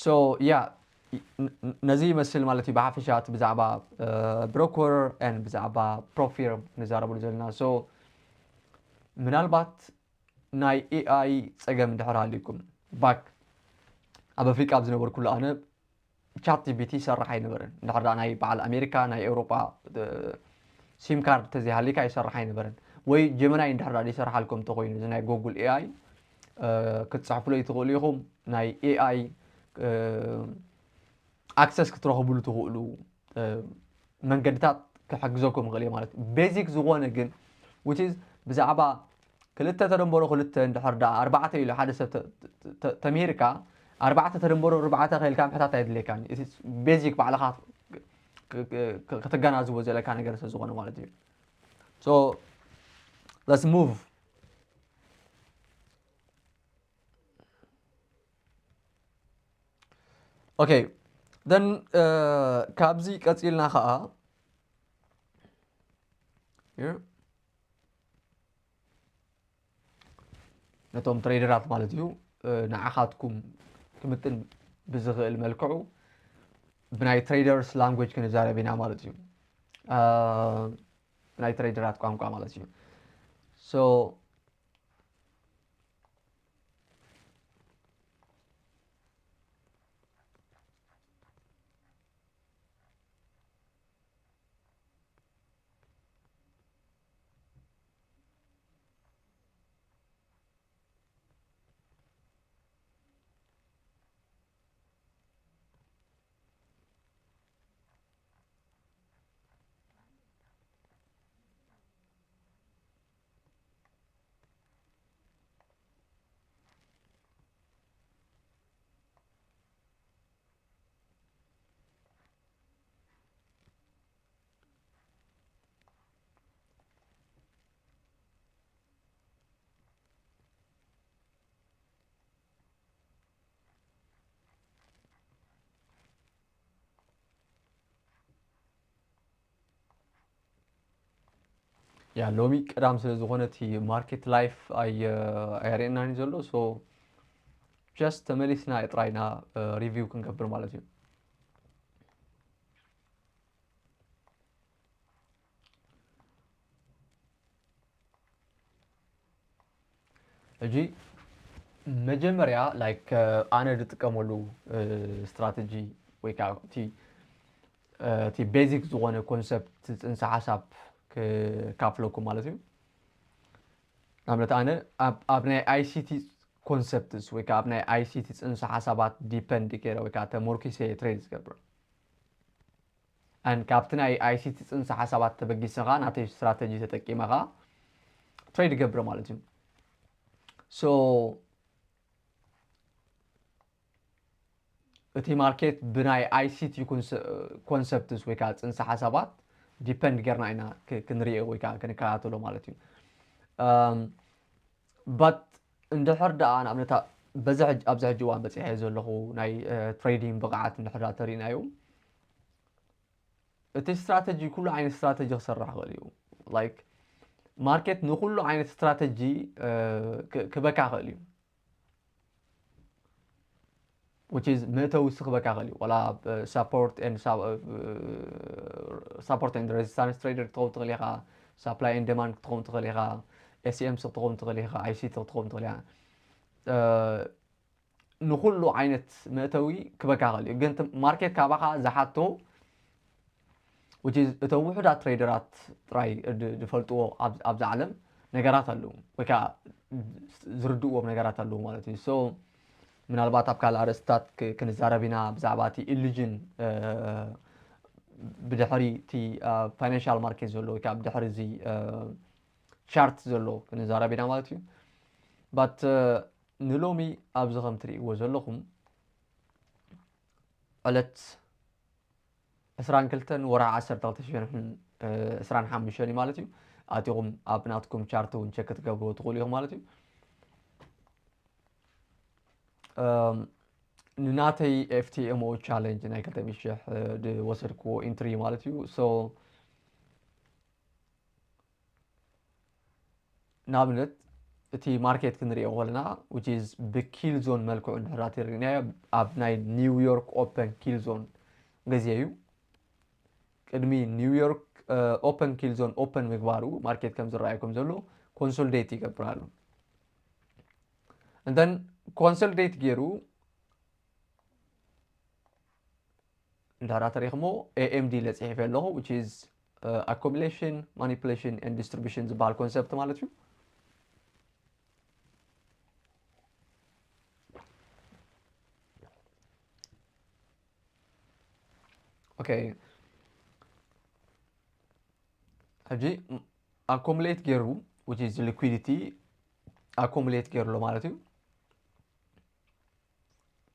So yeah, ነዚ ይመስል ማለት እዩ ብሓፈሻ እቲ ብዛዕባ ብሮኮር ን ብዛዕባ ፕሮፊርም ንዛረበሉ ዘለና። So ምናልባት ናይ ኤኣይ ጸገም እንድሕር ሃልዩኩም፣ ባክ ኣብ ኣፍሪቃ ኣብ ዝነበርኩሉ ኣነ ቻት ጂፒቲ ይሰርሕ ኣይነበረን። እንድሕር ደኣ ናይ በዓል ኣሜሪካ ናይ ኤውሮጳ ሲም ካርድ ተዘይሃሊካ ይሰርሕ ኣይነበረን። ወይ ጀመናይ እንድሕር ደኣ ይሰርሓልኩም እንተኮይኑ፣ እዚ ናይ ጎጉል ኤኣይ ክትፅሕፉለይ ትኽእሉ ኢኹም። ናይ ኤኣይ ኣክሰስ ክትረኽብሉ ትኽእሉ መንገድታት ክሕግዘኩም ይኽእል እየ ማለት እዩ። ቤዚክ ዝኾነ ግን፣ which is ብዛዕባ ክልተ ተደምበሮ ክልተ እንድሕር ደኣ ኣርባዕተ ኢሉ ሓደ ሰብ ተምሂርካ፣ ኣርባዕተ ተደምበሮ ኣርባዕተ ከይልካ ምሕታት ኣይድልየካን። ቤዚክ ባዕልኻ ከተገናዝቦ ዘለካ ነገር ስለዝኾነ ማለት እዩ። So let's move. Okay, then ካብዚ ቀፂልና ከዓ ነቶም ትሬደራት ማለት እዩ፣ ንዓኻትኩም ክምጥን ብዝኽእል መልክዑ ብናይ ትሬደርስ ላንጉጅ ክንዛረብ ኢና ማለት እዩ። ብናይ ትሬደራት ቋንቋ ማለት እዩ። So ያ ሎሚ ቀዳም ስለ ዝኾነ እቲ ማርኬት ላይፍ ኣየርእየናን እዩ ዘሎ። So just ተመሊስና ጥራይና ሪቪው ክንገብር ማለት እዩ። ሕጂ መጀመርያ ላይክ ኣነ ዝጥቀመሉ ስትራተጂ ወይ ከዓ እቲ እቲ ቤዚክ ዝኾነ ኮንሰፕት ጽንሰ ሓሳብ ክካፍለኩም ማለት እዩ። ንኣብነት ኣነ ኣብ ናይ ኣይሲቲ ኮንሰፕትስ ወይ ከዓ ኣብ ናይ ኣይሲቲ ጽንሰ ሓሳባት ዲፐንድ ገይረ ወይ ከዓ ተመርኪሰ ትሬድ ዝገብር። ኣን ካብቲ ናይ ኣይሲቲ ጽንሰ ሓሳባት ተበጊሰኻ ናተይ ስትራተጂ ተጠቂመኻ ትሬድ ይገብር ማለት እዩ። So እቲ ማርኬት ብናይ ኣይሲቲ ኮንሰፕትስ ወይ ከዓ ጽንሰ ሓሳባት ዲፐንድ ጌርና ኢና ክንሪኦ ወይ ከዓ ክንከታተሎ ማለት እዩ። በት እንድሕር ደኣ ንኣብነት በዚ ኣብዚ ሕጂ እዋን በፂሐ ዘለኹ ናይ ትሬዲንግ ብቕዓት እንድሕር ተሪእናዮ፣ እቲ ስትራተጂ ኩሉ ዓይነት ስትራተጂ ክሰርሕ ይኽእል እዩ። ላይክ ማርኬት ንኩሉ ዓይነት ስትራተጂ ክበካ ይኽእል እዩ። Which is መእተዊ ክበካ ይኽእል እዩ። ዋላ support and support and resistance trader ክትኸውን ትኽእል ኢኻ። Supply and demand ክትኸውን ትኽእል ኢኻ። ኤስኤም ክትኸውን ትኽእል ኢኻ። ኣይሲቲ ክትኸውን ትኽእል ኢኻ። ንኹሉ ዓይነት መእተዊ ክበካ ይኽእል እዩ። ግን ማርኬት ካባኻ ዝሓቶ which is እቶም ውሑዳት ትሬደራት ጥራይ ዝፈልጥዎ ኣብዚ ዓለም ነገራት ኣለዉ ወይ ከዓ ዝርድእዎም ነገራት ኣለዉ ማለት እዩ። So ምናልባት ኣብ ካልእ ኣርእስትታት ክንዛረብ ኢና ብዛዕባ እቲ ኢሉዥን ብድሕሪ እቲ ፋይናንሻል ማርኬት ዘሎ ወይ ከዓ ብድሕሪ እዚ ቻርት ዘሎ ክንዛረብ ኢና ማለት እዩ። But ንሎሚ ኣብዚ ከም ትርእይዎ ዘለኹም ዕለት ዕስራን ክልተን ወርሒ ዓሰርተ ክልተ ሽሕን ዕስራን ሓሙሽተን እዩ ማለት እዩ። ኣቲኹም ኣብ ናትኩም ቻርት እውን ቸክ ክትገብርዎ ትኽእሉ ኢኹም ማለት እዩ። ንናተይ ኤፍቲኤምኦ ቻለንጅ ናይ ክልተ ሚእቲ ሽሕ ዝወሰድክዎ ኢንትሪ ማለት እዩ። So ንኣብነት እቲ ማርኬት ክንሪኦ ከለና which is ብኪል ዞን መልክዑ እንድሕር ተሪእናዮ ኣብ ናይ ኒውዮርክ ኦፐን ኪል ዞን ግዜ እዩ። ቅድሚ ኒውዮርክ ኦፐን ኪል ዞን ኦፐን ምግባሩ ማርኬት ከም ዝረኣየኩም ዘሎ ኮንሶልዴት ይገብር ኣሎ። And then ኮንሶልዴት ገይሩ እንድሕር ተሪእኹሞ ኤኤምዲ ኢለ ፅሒፈ ኣለኹ which is accumulation, manipulation and distribution ዝበሃል ኮንሰፕት ማለት እዩ። ኦኬ፣ ሕጂ ኣኮሙሌት ገይሩ which is liquidity ኣኮሙሌት ገይሩ ኣሎ ማለት እዩ።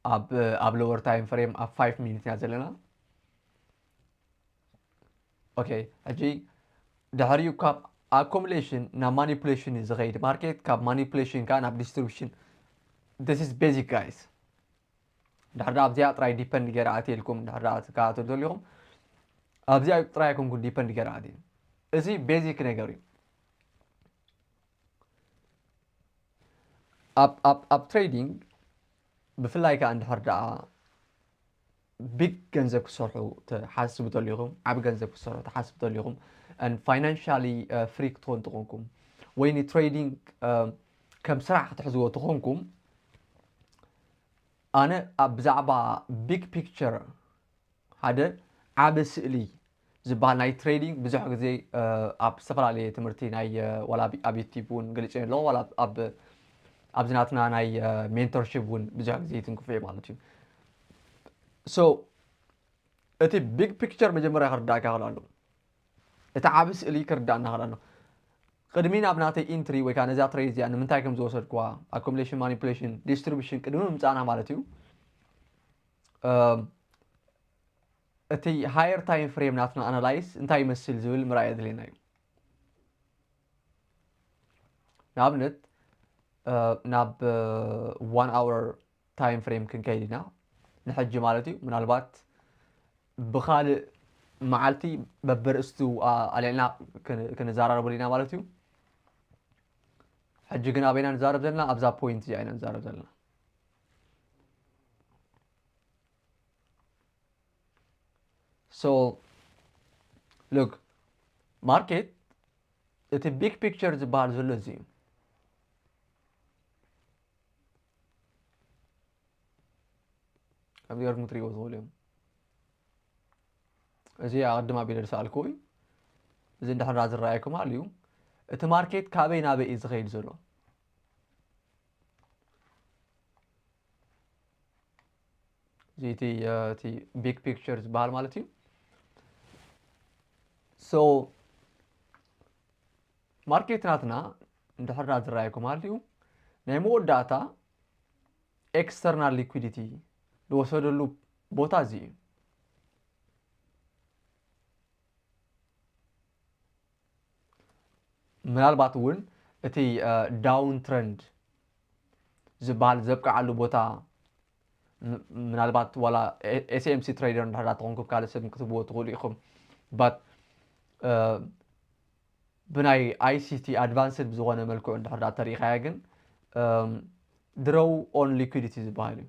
ኣብ ኣብ lower time frame ኣብ five ሚኒት ኢና ዘለና። ኦኬ፣ ሕጂ ድሕሪኡ ካብ ኣኮሙሌሽን ናብ ማኒፑሌሽን እዩ ዝኸይድ ማርኬት፣ ካብ ማኒፑሌሽን ከዓ ናብ ዲስትሪቢሽን። This is basic guys። ድሕር ዳ ኣብዚኣ ጥራይ ዲፐንድ ገይረ ኣትየልኩም ድሕር ዳ ትከታተሉ ተሊኹም ኣብዚኣ ጥራይ ኣይኮንኩን ዲፐንድ ገይረ ኣትየ። እዚ ቤዚክ ነገር እዩ። ኣብ ኣብ ኣብ ትሬዲንግ ብፍላይ ከዓ እንድሕር ደኣ ቢግ ገንዘብ ክሰርሑ ትሓስቡ ተሊኹም፣ ዓቢ ገንዘብ ክሰርሑ ትሓስቡ ተሊኹም፣ ፋይናንሻሊ ፍሪ ክትኾኑ ተኾንኩም ወይ ንትሬዲንግ ከም ስራሕ ክትሕዝዎ ተኾንኩም፣ ኣነ ኣብ ብዛዕባ ቢግ ፒክቸር ሓደ ዓቢ ስእሊ ዝበሃል ናይ ትሬዲንግ ብዙሕ ግዜ ኣብ ዝተፈላለየ ትምህርቲ ናይ ዋላ ኣብ ዩቲብ እውን ገሊፀ ኣለኹ ዋላ ኣብ ኣብዚ ናትና ናይ ሜንቶርሽፕ እውን ብዙሕ ግዜ ይትንክፎ እየ ማለት እዩ። So እቲ ቢግ ፒክቸር መጀመርያ ክርዳእካ ክእል ኣሎ። እቲ ዓቢ ስእሊ ክርዳእና ክእል ኣሎ። ቅድሚ ናብ ናተይ ኢንትሪ ወይ ከዓ ነዛ ትሬድ እዚኣ ንምንታይ ከም ዝወሰድኩዋ ኣኮሙሌሽን ማኒፑሌሽን ዲስትሪቢሽን ቅድሚ ምምፃእና ማለት እዩ። እቲ ሃየር ታይም ፍሬም ናትና ኣናላይስ እንታይ ይመስል ዝብል ምርኣይ ኣድልየና እዩ። ንኣብነት ናብ ዋን ኣወር ታይም ፍሬም ክንከይድ ኢና ንሕጂ ማለት እዩ። ምናልባት ብካልእ መዓልቲ በብርእስቱ ኣልዕልና ክንዘራረበሉ ኢና ማለት እዩ። ሕጂ ግን ኣበይና ንዛረብ ዘለና ኣብዛ ፖይንት እዚኣ ኢና ንዛረብ ዘለና። So look ማርኬት እቲ ቢግ ፒክቸር ዝበሃል ዘሎ እዚ እዩ። ከምዚ ገርኩም ትሪእዎ ትኽእሉ እዮም። እዚ ኣቐድም ኣቢለ ዝሰኣልኩ እዩ። እዚ እንድሕር ዝረኣየኩም ኣሎ እዩ። እቲ ማርኬት ካበይ ናበይ እዩ ዝኸይድ ዘሎ? እዚ እቲ እቲ ቢግ ፒክቸር ዝበሃል ማለት እዩ። So ማርኬት ናትና እንድሕር ዝረኣየኩም ኣሎ እዩ። ናይ መወዳእታ ኤክስተርናል ሊኩዊዲቲ ዝወሰደሉ ቦታ እዚ እዩ። ምናልባት እውን እቲ ዳውን ትረንድ ዝበሃል ዘብቅዓሉ ቦታ ምናልባት ዋላ ኤስኤምሲ ትሬደር እንድሕር ተኾንኩም ካልእ ሰብ ክትብዎ ትኽእሉ ኢኹም። But ብናይ ኣይሲቲ ኣድቫንስድ ብዝኾነ መልክዑ እንድሕር ተሪኢኻያ ግን ድሮው ኦን ሊኩዊዲቲ ዝበሃል እዩ።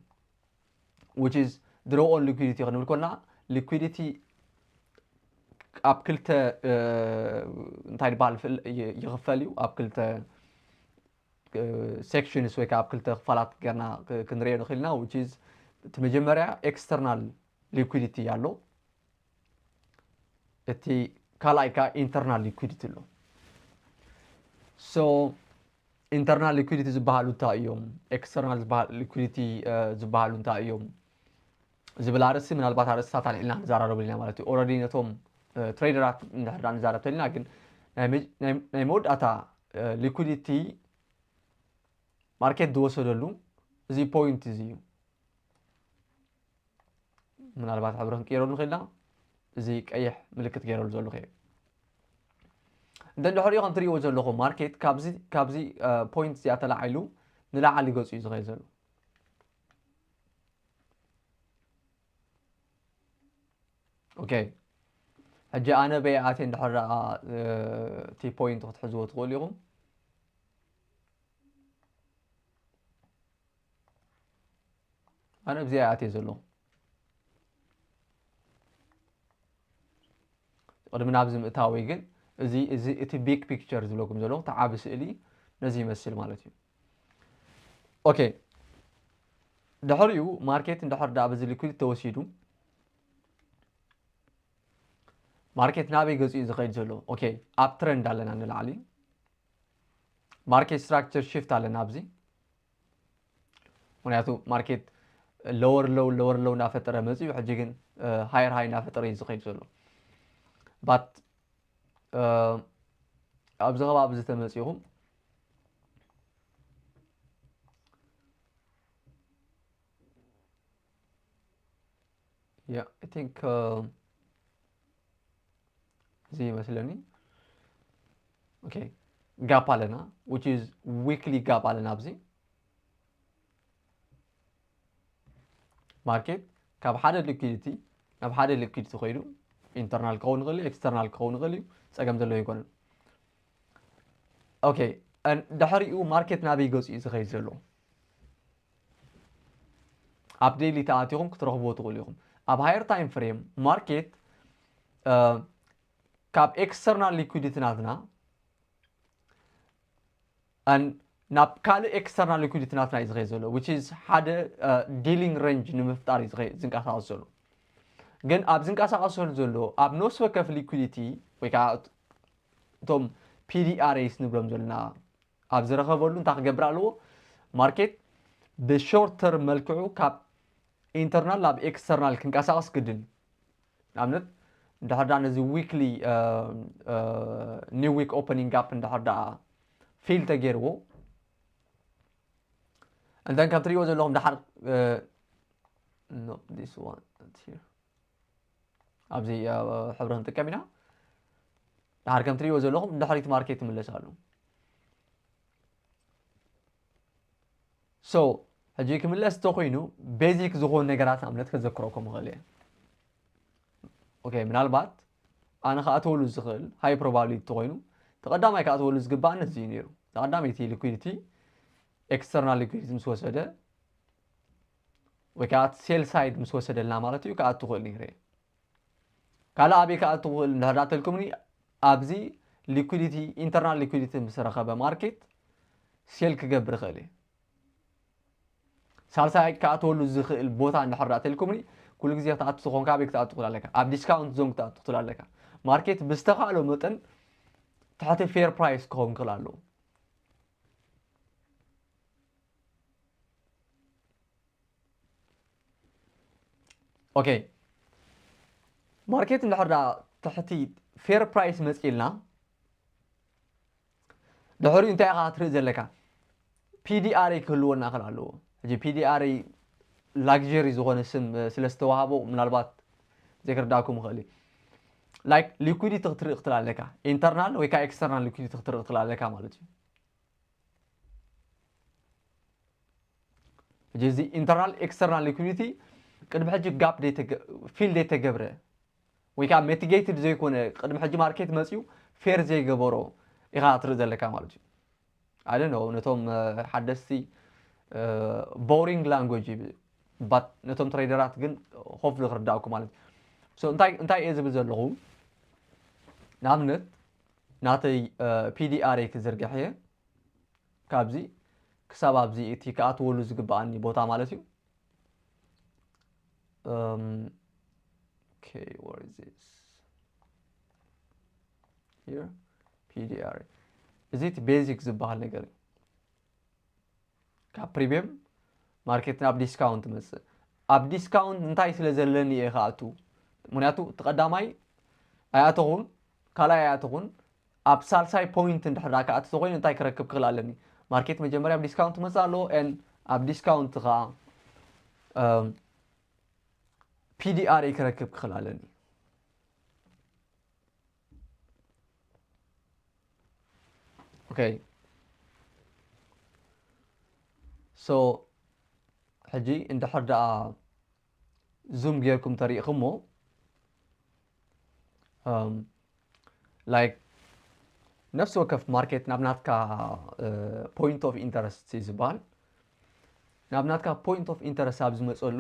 Which is ድሮው ኦን ሊኩዊዲቲ ክንብል ኮና ሊኩዊዲቲ ኣብ ክልተ እንታይ ዝበሃል ይኽፈል እዩ። ኣብ ክልተ ሴክሽንስ ወይ ከዓ ኣብ ክልተ ክፋላት ጌርና ክንሪኦ ንኽእል ኢና። Which is እቲ መጀመርያ ኤክስተርናል ሊኩዊዲቲ ኣሎ። እቲ ካልኣይ ከዓ ኢንተርናል ሊኩዊዲቲ ኣሎ። So ኢንተርናል ሊኩዊዲቲ ዝበሃሉ እንታይ እዮም? ኤክስተርናል ሊኩዊዲቲ ዝበሃሉ እንታይ እዮም? ዝብል ኣርእስቲ ምናልባት ኣርእስታት ኣልዒልና ንዘራረበሉ ኢና ማለት እዩ። ኦረዲ ነቶም ትሬደራት እንድሕር ንዛረብ ተሊና ግን ናይ መወዳእታ ሊኩዊዲቲ ማርኬት ዝወሰደሉ እዚ ፖይንት እዚ እዩ። ምናልባት ሕብሪ ክንቅይረሉ ንኽእልና እዚ ቀይሕ ምልክት ገይረሉ ዘለኹ እየ። እንተ እንድሕሪኡ ከም ትሪእዎ ዘለኹም ማርኬት ካብዚ ፖይንት እዚኣ ተላዒሉ ንላዕሊ ገፁ እዩ ዝኸይድ ዘሎ። ኦኬ፣ ሕጂ ኣነ በይ ኣትየ እንድሕር እቲ ፖይንት ክትሕዝዎ ትኽእሉ ኢኹም። ኣነ ብዚኣ ኣትየ ዘለኹ። ቅድሚ ናብዚ ምእታወይ ግን እዚ እዚ እቲ big picture ዝብለኩም ዘለኹ እቲ ዓቢ ስእሊ ነዚ ይመስል ማለት እዩ። ኦኬ፣ ድሕሪኡ ማርኬት እንድሕር ደኣ በዚ ሊኩዊድ ተወሲዱ ማርኬት ናበይ ገጹ እዩ ዝኸይድ ዘሎ? ኦኬ፣ ኣብ ትረንድ ኣለና ንላዕሊ። ማርኬት ስትራክቸር ሽፍት ኣለና ኣብዚ። ምክንያቱ ማርኬት ሎወር ሎው ሎወር ሎው እናፈጠረ መፅዩ፣ ሕጂ ግን ሃየር ሃይ እናፈጠረ እዩ ዝኸይድ ዘሎ። ባት ኣብዚ ከባቢ እዚ ተመፂኹም Yeah, I think እዚ ይመስለኒ። ኦኬ፣ ጋፕ ኣለና፣ which is weekly ጋፕ ኣለና ኣብዚ። ማርኬት ካብ ሓደ ሊኩዊዲቲ ናብ ሓደ ሊኩዊዲቲ ኮይዱ፣ ኢንተርናል ክኸውን ይኽእል እዩ፣ ኤክስተርናል ክኸውን ይኽእል እዩ፣ ጸገም ዘለዎ ኣይኮነን። ኦኬ፣ ድሕሪኡ ማርኬት ናበይ ገጹ እዩ ዝኸይድ ዘሎ? ኣብ ዴይሊ ተኣቲኹም ክትረኽብዎ ትኽእሉ ኢኹም። ኣብ ሃየር ታይም ፍሬም ማርኬት ካብ ኤክስተርናል ሊኩዊዲቲ ናትና ናብ ካልእ ኤክስተርናል ሊኩዊዲቲ ናትና እዩ ዝኸይድ ዘሎ፣ which is ሓደ ዲሊንግ ሬንጅ ንምፍጣር እዩ ዝንቀሳቐስ ዘሎ። ግን ኣብ ዝንቀሳቐሰሉ ዘሎ ኣብ ነፍሲ ወከፍ ሊኩዊዲቲ ወይ ከዓ እቶም ፒዲኣርኤስ ንብሎም ዘለና ኣብ ዝረኸበሉ እንታይ ክገብር ኣለዎ? ማርኬት ብሾርት ተርም መልክዑ ካብ ኢንተርናል ናብ ኤክስተርናል ክንቀሳቐስ ግድን። ንኣብነት እንድሕር ዳ ነዚ ዊክሊ ኒው ዊክ ኦፐኒንግ ጋፕ እንድሕር ዳ ፊል ተገይርዎ እንተን ከም ትሪእዎ ዘለኹም ድሓር ኣብዚ ሕብሪ ክንጥቀም ኢና። ድሓር ከም ትሪእዎ ዘለኹም ድሕሪት ማርኬት ይምለስ ኣሎ። ሶ ሕጂ ክምለስ እንተኮይኑ ቤዚክ ዝኾኑ ነገራት ንኣብነት ከዘክረኩም እኽእል እየ። ኦኬ፣ ምናልባት ኣነ ክኣትወሉ ዝኽእል ሃይ ፕሮባብሊቲ ተኮይኑ ተቐዳማይ ክኣትወሉ ዝግባእ ነዚ እዩ ነይሩ። ተቐዳመይቲ ሊኩዊዲቲ ኤክስተርናል ሊኩዊዲቲ ምስ ወሰደ ወይ ከዓ ሴል ሳይድ ምስ ወሰደልና ማለት እዩ ክኣቱ ክእል ነይረ። ካልእ ኣበይ ክኣቱ ክእል እንድሕር ተልኩምኒ ኣብዚ ሊኩዊዲቲ ኢንተርናል ሊኩዊዲቲ ምስ ረኸበ ማርኬት ሴል ክገብር ይኽእል እየ። ሳልሳይ ክኣትወሉ ዝኽእል ቦታ እንድሕር ተልኩምኒ ኩሉ ግዜ ክትኣቱ ዝኾንካ ኣበይ ክትኣቱ ክእል ኣለካ? ኣብ ዲስካውንት ዞን ክትኣቱ ክእል ኣለካ። ማርኬት ብዝተኻእሎ መጠን ትሕቲ ፌር ፕራይስ ክኸውን ክእል ኣለዎ። ኦኬ፣ ማርኬት እንድሕር ዳ ትሕቲ ፌር ፕራይስ መፂልና ድሕሪኡ እንታይ ኢኻ ክትርኢ ዘለካ? ፒዲኣርኤ ክህልወና ክእል ኣለዎ። ሕጂ ፒዲኣርኤ ላግጀሪ ዝኾነ ስም ስለ ዝተዋህቦ ምናልባት ዘይክርዳእኩም ይኽእል እዩ። ላይክ ሊኩዊዲቲ ክትርኢ ክትእል ኣለካ፣ ኢንተርናል ወይ ከዓ ኤክስተርናል ሊኩዊዲቲ ክትርኢ ክትእል ኣለካ ማለት እዩ። ሕጂ እዚ ኢንተርናል ኤክስተርናል ሊኩዊዲቲ ቅድሚ ሕጂ ጋፕ ፊል ዘይተገብረ ወይ ከዓ ሜቲጌትድ ዘይኮነ ቅድሚ ሕጂ ማርኬት መፅዩ ፌር ዘይገበሮ ኢኻ ትርኢ ዘለካ ማለት እዩ። ኣደ ነው ነቶም ሓደስቲ ቦሪንግ ላንጉጅ ባት ነቶም ትሬደራት ግን ሆፍሊ ክርዳእኩ ማለት እዩ። እንታይ እንታይ እየ ዝብል ዘለኹ ንኣብነት ናተይ ፒዲኣርኤ ክዝርግሕ እየ ካብዚ ክሳብ ኣብዚ እቲ ክኣትወሉ ዝግበኣኒ ቦታ ማለት እዩ። Um, okay, where is this? Here, ፒዲኣር እዚ እቲ ቤዚክ ዝበሃል ነገር እዩ። ካብ ፕሪሚየም ማርኬት ናብ ዲስካውንት መፅእ ኣብ ዲስካውንት እንታይ ስለ ዘለኒ እየ ክኣቱ? ምክንያቱ እቲ ቀዳማይ ኣይኣተኹን፣ ካልኣይ ኣይኣተኹን። ኣብ ሳልሳይ ፖይንት እንድሕር ዳ ክኣቱ ተኮይኑ እንታይ ክረክብ ክኽእል ኣለኒ? ማርኬት መጀመርያ ኣብ ዲስካውንት መፅእ ኣለዎ ን ኣብ ዲስካውንት ከዓ ፒዲኣር ክረክብ ክኽእል ኣለኒ። ኦኬ ሶ ሕጂ እንድሕር ደኣ ዙም ጌርኩም ተሪእኹሞ ላይክ ነፍሲ ወከፍ ማርኬት ናብ ናትካ ፖይንት ኦፍ ኢንተረስት እዩ ዝበሃል። ናብ ናትካ point of interest ኣብ ዝመፀሉ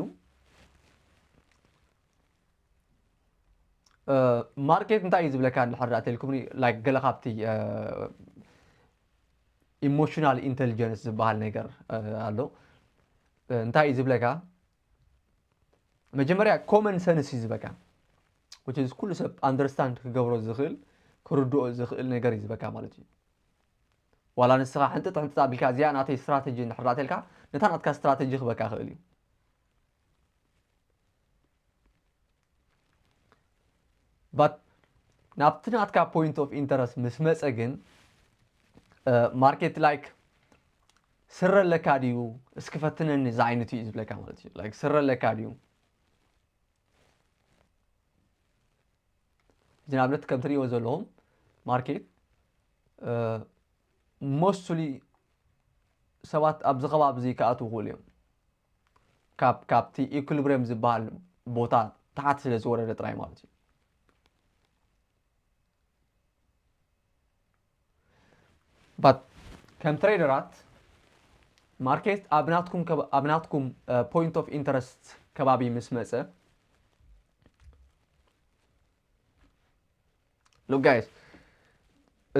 ማርኬት እንታይ እዩ ዝብለካ እንድሕር ዳኣ ተልኩምኒ like ገለ ካብቲ emotional intelligence ዝበሃል ነገር ኣሎ። እንታይ እዩ ዝብለካ? መጀመርያ common sense እዩ ዝበካ which is ኩሉ ሰብ understand ክገብሮ ዝኽእል ክርድኦ ዝኽእል ነገር እዩ ዝበካ ማለት እዩ። ዋላ ንስኻ ሕንጥጥ ሕንጥጥ ኣቢልካ እዚኣ ናተይ ስትራተጂ እንድሕር ዳኣ ተልካ ነታ ናትካ ስትራተጂ ክበካ ክእል እዩ። But ናብቲ ናትካ point of interest ምስ መፀ ግን ማርኬት like ስረ ኣለካ ድዩ እስኪ ፈትነኒ ዝዓይነቱ እዩ ዝብለካ ማለት እዩ። Like ስረ ኣለካ ድዩ? እዚ ንኣብነት ከም ትሪእዎ ዘለኹም ማርኬት mostly ሰባት ኣብዚ ከባቢ እዚ ክኣትዉ ክእሉ እዮም። ካብ ካብቲ equilibrium ዝበሃል ቦታ ታሕቲ ስለ ዝወረደ ጥራይ ማለት እዩ። But ከም ትሬደራት ማርኬት ኣብ ናትኩም ኣብ ናትኩም point of interest ከባቢ ምስ መፀ look guys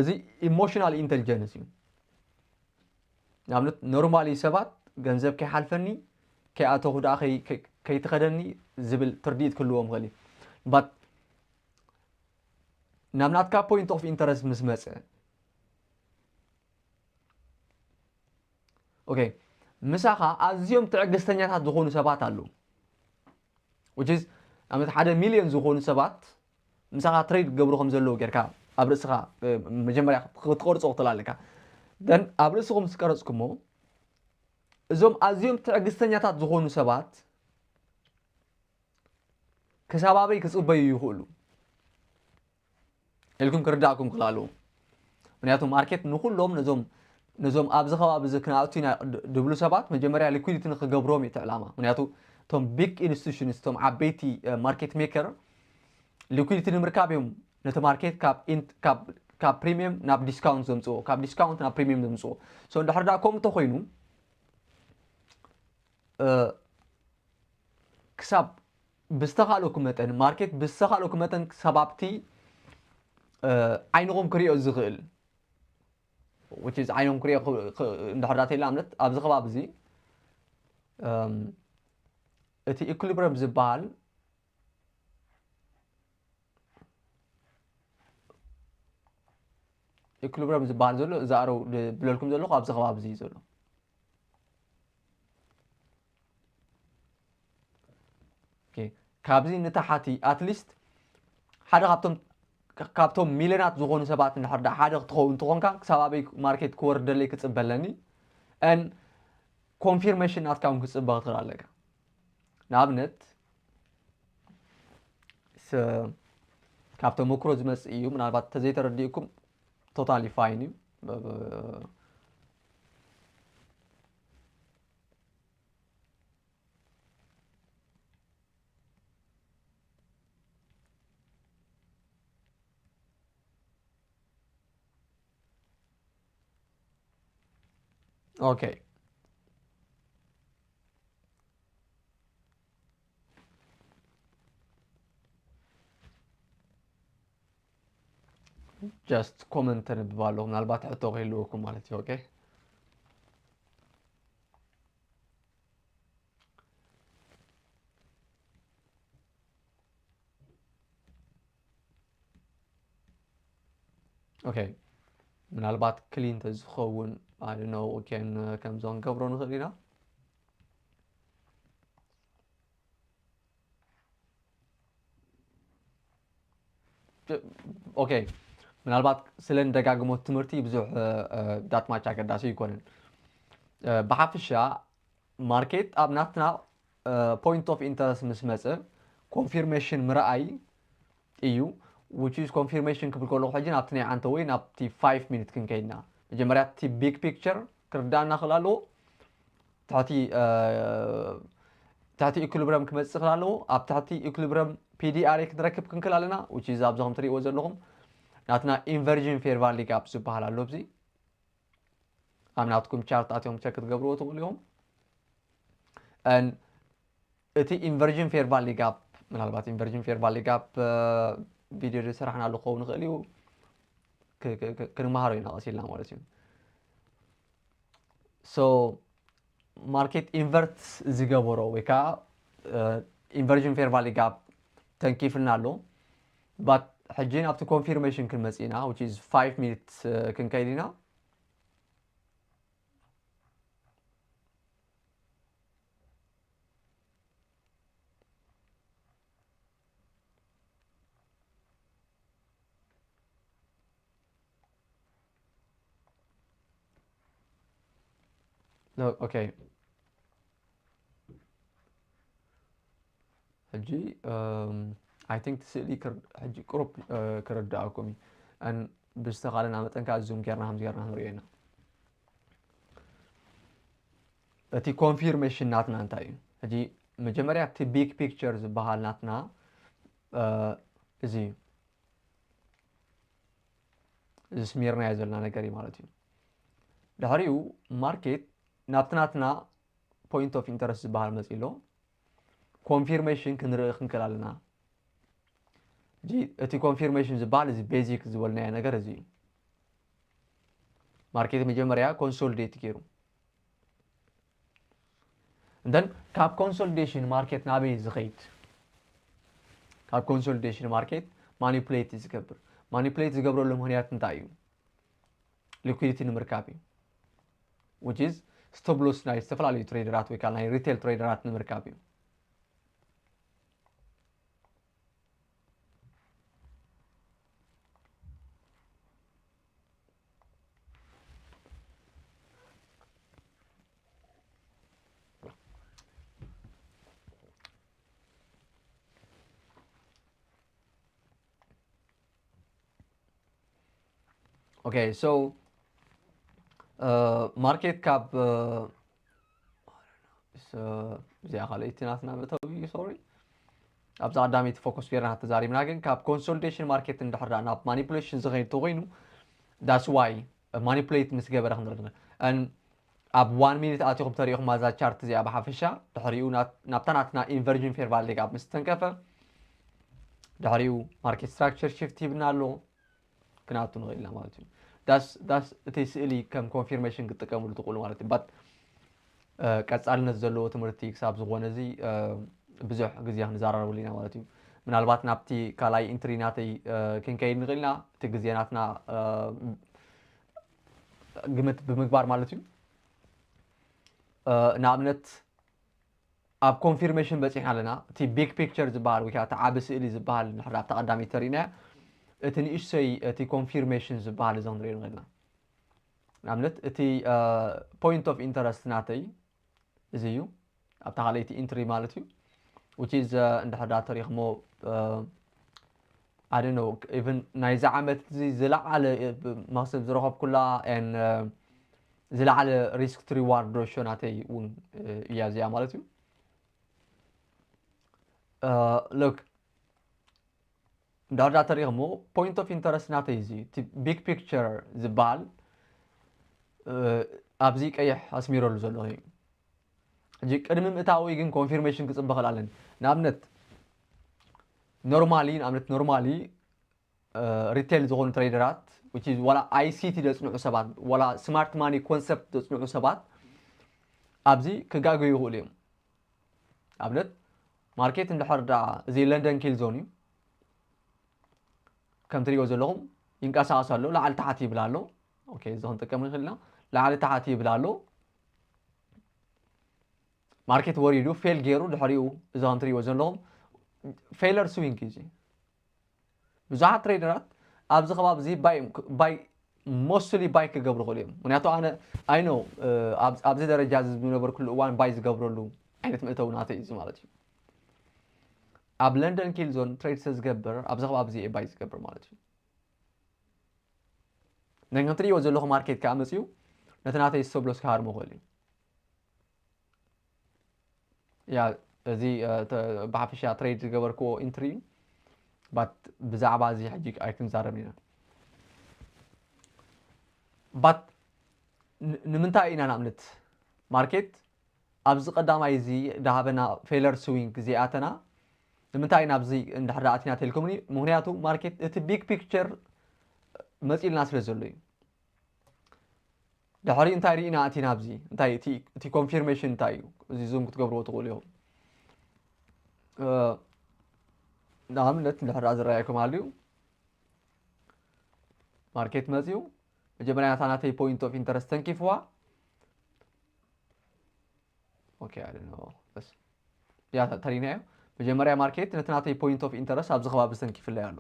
እዚ emotional intelligence እዩ። ንኣብነት normally ሰባት ገንዘብ ከይሓልፈኒ ከይኣተኹ ደኣ ከይትኸደኒ ዝብል ትርድኢት ክህልዎም ይኽእል እዩ። But ናብ ናትካ point of interest ምስ መፀ okay ምሳኻ ኣዝዮም ትዕግስተኛታት ዝኾኑ ሰባት ኣለዉ። Which is ኣብነት ሓደ ሚልዮን ዝኾኑ ሰባት ምሳኻ ትሬድ ክገብሩ ከም ዘለዉ ጌርካ ኣብ ርእስኻ መጀመርያ ክትቀርጾ ክትኽእል ኣለካ። Then ኣብ ርእስኹም ምስ ቀረጽኩሞ እዞም ኣዝዮም ትዕግስተኛታት ዝኾኑ ሰባት ክሳብ ኣበይ ክጽበዩ ይኽእሉ ኢልኩም ክርዳእኩም ክላሉ። ምክንያቱ ማርኬት ንኩሎም ነዞም ነዞም ኣብዚ ከባቢ እዚ ክነኣቱ ኢና ድብሉ ሰባት መጀመርያ ሊኩዲቲ ንክገብሮም እዩ እቲ ዕላማ። ምክንያቱ እቶም big institutions እቶም ዓበይቲ market maker liquidity ንምርካብ እዮም ነቲ ማርኬት ካብ premium ናብ discount ዘምፅዎ ካብ discount ናብ premium ዘምፅዎ። So እንድሕር ዳ ከምኡ እንተኮይኑ ክሳብ ብዝተኻእለኩ መጠን ማርኬት ብዝተኻእለኩ መጠን ክሳብ ኣብቲ ዓይንኹም ክሪኦ ዝኽእል which is ዓይኖም ክሪኦ እንድሕር ዳ ተይላ እምነት ኣብዚ ከባቢ እዚ እቲ equilibrium ዝበሃል equilibrium ዝበሃል ዘሎ እዛ ኣረው ብለልኩም ዘለኹ ኣብዚ ከባቢ እዚ እዩ ዘሎ። ካብዚ ንታሓቲ at least ሓደ ካብቶም ካብቶም ሚልዮናት ዝኾኑ ሰባት እንድሕር ዳ ሓደ ክትኸውን እንተኾንካ ክሳብ ኣበይ ማርኬት ክወርደለይ ክፅበ ኣለኒ ን confirmation ናትካ እውን ክፅበ ክትኽእል ኣለካ። ንኣብነት ካብ ተመክሮ ዝመፅእ እዩ። ምናልባት ተዘይተረዲእኩም totally fine እዩ። Okay. Just comment ተንብብ ኣለኹ ምናልባት ሕቶ ክህልወኩም ማለት እዩ። Okay. Okay. ምናልባት clean ተዝኸውን I don't know can ከምዞ ክንገብሮ ንኽእል ኢና። Okay. ምናልባት ስለ ንደጋግሞ ትምህርቲ ብዙሕ that much ኣገዳሲ ይኮነን። ብሓፍሻ ማርኬት ኣብ ናትና point of interest ምስ መፀ confirmation ምርኣይ እዩ። Which is confirmation ክብል ከለኹ ሕጂ ናብቲ ናይ ዓንተ ወይ ናብቲ five minute ክንከይድና መጀመርያ እቲ big picture ክርዳእና ክእል ኣለዎ። ትሕቲ ትሕቲ equilibrium ክመፅእ ክእል ኣለዎ። ኣብ ትሕቲ equilibrium PDRA ክንረክብ ክንክእል ኣለና። Which is ኣብዚ ከም ትሪእዎ ዘለኹም ናትና inversion fair value gap ዝበሃል ኣሎ። ኣብዚ ኣብ ናትኩም chart ኣትዮም check ክትገብርዎ ትኽእሉ ኢኹም። And እቲ inversion fair value gap፣ ምናልባት inversion fair value gap ቪድዮ ዝሰራሕናሉ ክኸውን ይኽእል እዩ፣ ክ- ክ- ክ- ክንመሃሮ ኢና ቀስ ኢልና ማለት እዩ። So ማርኬት ኢንቨርት ዝገበሮ ወይ ከዓ inversion fair value gap ተንኪፍልና ኣሎ። But ሕጂ ናብቲ ኮንፊርሜሽን ክንመጽእ ኢና፣ which is five minutes ክንከይድ ኢና። ኦኬ፣ ሕጂ I think ስእሊ ሕጂ ቅሩብ ክርድኣኩም እዩ። ብዝተኻለና መጠን ከዓ ዙም ጌርና ከም ጌርና ክንሪኦ ኢና። እቲ ኮንፊርሜሽን ናትና እንታይ እዩ? ሕጂ መጀመርያ እቲ ቢግ ፒክቸር ዝበሃል ናትና እዚ እዩ። እዚ ስሚርናዮ ዘለና ነገር እዩ ማለት እዩ። ድሕሪኡ ማርኬት ናብቲ ናትና point of interest ዝበሃል መፂ ኣሎ። ኮንፊርሜሽን ክንርኢ ክንክእል ኣለና። እቲ ኮንፊርሜሽን ዝበሃል እዚ ቤዚክ ዝበልናዮ ነገር እዚ እዩ። ማርኬት መጀመርያ ኮንሶሊዴት ገይሩ እንደን ካብ ኮንሶሊዴሽን ማርኬት ናበይ ዝኸይድ? ካብ ኮንሶሊዴሽን ማርኬት ማኒፕሌት ዝገብር፣ ማኒፕሌት ዝገብረሉ ምክንያት እንታይ እዩ? ሊኩዲቲ ንምርካብ እዩ። Which is stop loss ናይ ዝተፈላለዩ ትሬደራት ወይ ከዓ ናይ ሪቴል ትሬደራት ንምርካብ እዩ። Okay, so ማርኬት ካብ እዚኣ ካልኣይቲ ናትና መእተዊ፣ ሶሪ፣ ኣብዛ ቀዳመይቲ ፎከስ ጌርና ተዛሪብና፣ ግን ካብ ኮንሶሊዴሽን ማርኬት እንድሕር ናብ ማኒፕሌሽን ዝኸይድ ተኮይኑ that's why ማኒፕሌት ምስ ገበረ ክንርኢ። ኣብ ዋን ሚኒት ኣቲኹም ተሪኢኹም ኣዛ ቻርት እዚኣ ብሓፈሻ፣ ድሕሪኡ ናብታ ናትና ኢንቨርጅን ፌር ቫሊ ጋፕ ምስ ተንከፈ ድሕሪኡ ማርኬት ስትራክቸር ሽፍት ሂብና ኣሎ። ክነኣቱ ንኽእል ኢና ማለት እዩ። ዳስ እቲ ስእሊ ከም ኮንፊርሜሽን ክትጥቀምሉ ትኽእሉ ማለት እዩ። ባት ቀፃልነት ዘለዎ ትምህርቲ ክሳብ ዝኾነ እዚ ብዙሕ ግዜ ክንዘራረበሉ ኢና ማለት እዩ። ምናልባት ናብቲ ካልኣይ ኢንትሪ ናተይ ክንከይድ ንኽእል ኢና፣ እቲ ግዜ ናትና ግምት ብምግባር ማለት እዩ። ንኣብነት ኣብ ኮንፊርሜሽን በፂሕና ኣለና። እቲ ቢግ ፒክቸር ዝበሃል ወይ ከዓ እቲ ዓቢ ስእሊ ዝበሃል እንድሕር ኣብታ ቀዳመይቲ ተሪእናያ፣ እቲ ንእሽተይ እቲ ኮንፊርሜሽን ዝበሃል እዚ ክንሪኦ ንኽእል ኢና። ንኣብነት እቲ ፖይንት ኦፍ ኢንተረስት ናተይ እዚ እዩ፣ ኣብታ ካልኣይቲ ኢንትሪ ማለት እዩ። Which is እንድሕር ዳ ተሪእኽሞ I don't know, even ናይዚ ዓመት እዚ ዝለዓለ መኽሰብ ዝረኸብኩላ ዝለዓለ ሪስክ ሪዋርድ ሬሾ ናተይ እውን እያ እዚኣ ማለት እዩ። ሎክ እንድሕር ዳ ተሪእኽሞ ፖይንት ኦፍ ኢንተረስት ናተይ እዚ እቲ ቢግ ፒክቸር ዝበሃል ኣብዚ ቀይሕ ኣስሚረሉ ዘለኹ እዩ። ሕጂ ቅድሚ ምእታወይ ግን ኮንፊርሜሽን ክፅበ ክእል ኣለኒ። ንኣብነት ኖርማሊ ንኣብነት ኖርማሊ ሪቴል ዝኾኑ ትሬደራት which is ዋላ ኣይሲቲ ዘፅንዑ ሰባት ዋላ ስማርት ማኒ ኮንሰፕት ዘፅንዑ ሰባት ኣብዚ ክጋገዩ ይኽእሉ እዮም። ኣብነት ማርኬት እንድሕር ዳ እዚ ለንደን ኪል ዞን እዩ ከም ትሪእዎ ዘለኹም ይንቀሳቐስ ኣሎ፣ ላዕሊ ታሕቲ ይብል ኣሎ። ኦኬ፣ እዚ ክንጥቀም ንኽእል ኢና። ላዕሊ ታሕቲ ይብል ኣሎ። ማርኬት ወሪዱ ፌል ገይሩ ድሕሪኡ እዚ ከም ትሪእዎ ዘለኹም ፌለር ስዊንግ እዩ። ብዙሓት ትሬደራት ኣብዚ ከባቢ እዚ ባይ ሞስትሊ ባይ ክገብሩ ክእሉ እዮም። ምክንያቱ ኣነ ኣይ ኖ ኣብዚ ደረጃ እዚ ዝነበርኩሉ እዋን ባይ ዝገብረሉ ዓይነት መእተዊ ናተይ እዚ ማለት እዩ። ኣብ ለንደን ኪል ዞን ትሬድ ስለ ዝገብር ኣብዚ ከባቢ እዚ ባይ ዝገብር ማለት እዩ። ነን ከም ትሪእዎ ዘለኹ ማርኬት ከዓ መፅዩ ነቲ ናተይ ስቶፕ ሎስ ክሃርሞ ክእል እዩ። ያ እዚ ብሓፈሻ ትሬድ ዝገበርክዎ ኢንትሪ እዩ። ባት ብዛዕባ እዚ ሕጂ ኣይክንዛረብ ኢና። ባት ንምንታይ ኢና ንኣብነት ማርኬት ኣብዚ ቀዳማይ እዚ ዝሃበና ፌለር ስዊንግ እዚኣተና ንምንታይ ኢና ኣብዚ እንድሕር ኣቲና ተልኩምኒ? ምክንያቱ ማርኬት እቲ ቢግ ፒክቸር መፂልና ስለ ዘሎ እዩ። ድሕሪ እንታይ ርኢና ኣቲና ኣብዚ እንታይ እቲ ኮንፊርሜሽን እንታይ እዩ? እዚ ዙም ክትገብርዎ ትኽእሉ ኢኹም። ንኣብነት እንድሕር ዝረኣየኩም ኣልዩ ማርኬት መፅዩ መጀመርያ ናታ ናተይ ፖይንት ኦፍ ኢንተረስት ተንኪፍዋ። ኦኬ፣ I don't know። በስ ያ ተሪናዮ። መጀመርያ ማርኬት ነቲ ናተይ ፖይንት ኦፍ ኢንተረስት ኣብዚ ከባቢ ዝተንኪፍለይ ኣሎ።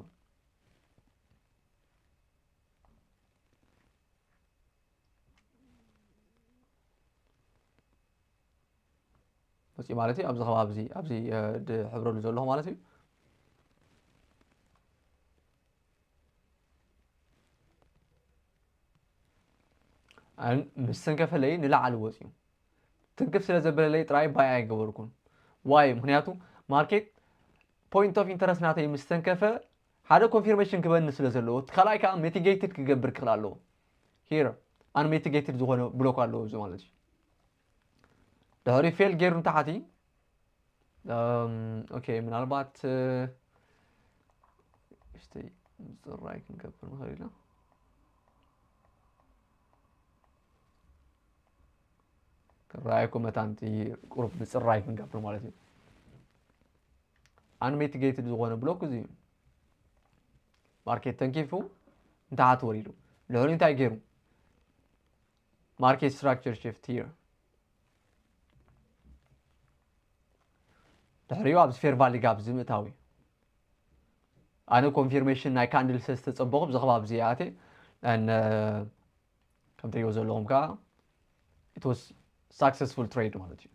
መፅኡ ማለት እዩ። ኣብዚ ከባቢ እዚ ኣብዚ እ፣ ድሕብረሉ ዘለኹ ማለት እዩ። ኣን ምስ ሰንከፈለይ ንላዕሊ ወፅዩ ትንክፍ ስለ ዘበለለይ ጥራይ ባይ ኣይገበርኩን። ዋይ? ምክንያቱ ማርኬት ፖይንት ኦፍ ኢንተረስት ናተይ ምስ ተንከፈ ሓደ ኮንፊርሜሽን ክበኒ ስለ ዘለዎ፣ እቲ ካልኣይ ከዓ ሚቲጌትድ ክገብር ክኽእል ኣለዎ። ሂር ኣን ሚቲጌትድ ዝኾነ ብሎክ ኣለዎ እዚ ማለት እዩ። ድሕሪ ፌል ገይሩ ንታሕቲ ኦኬ፣ ምናልባት እሽተይ ምፅራይ ክንገብር ንኽእል ኢና። ክረኣየኩም መታን እቲ ቁሩብ ምፅራይ ክንገብር ማለት እዩ። ኣንሚቲጌትድ ዝኾነ ብሎክ እዚ እዩ። ማርኬት ተንኪፉ ንታሕቲ ወሪዱ ድሕሪ እንታይ ገይሩ? ማርኬት ስትራክቸር ሽፍት ሂር ድሕሪኡ ኣብዚ ፌር ቫሊ ጋፕ እዚ ምእታዊ ኣነ ኮንፊርሜሽን ናይ ካንድል ስለ ዝተፀበኹ ብዚ ከባቢ እዚ ኣትየ። ከም ትሪእዎ ዘለኹም ከዓ it was successful trade ማለት እዩ።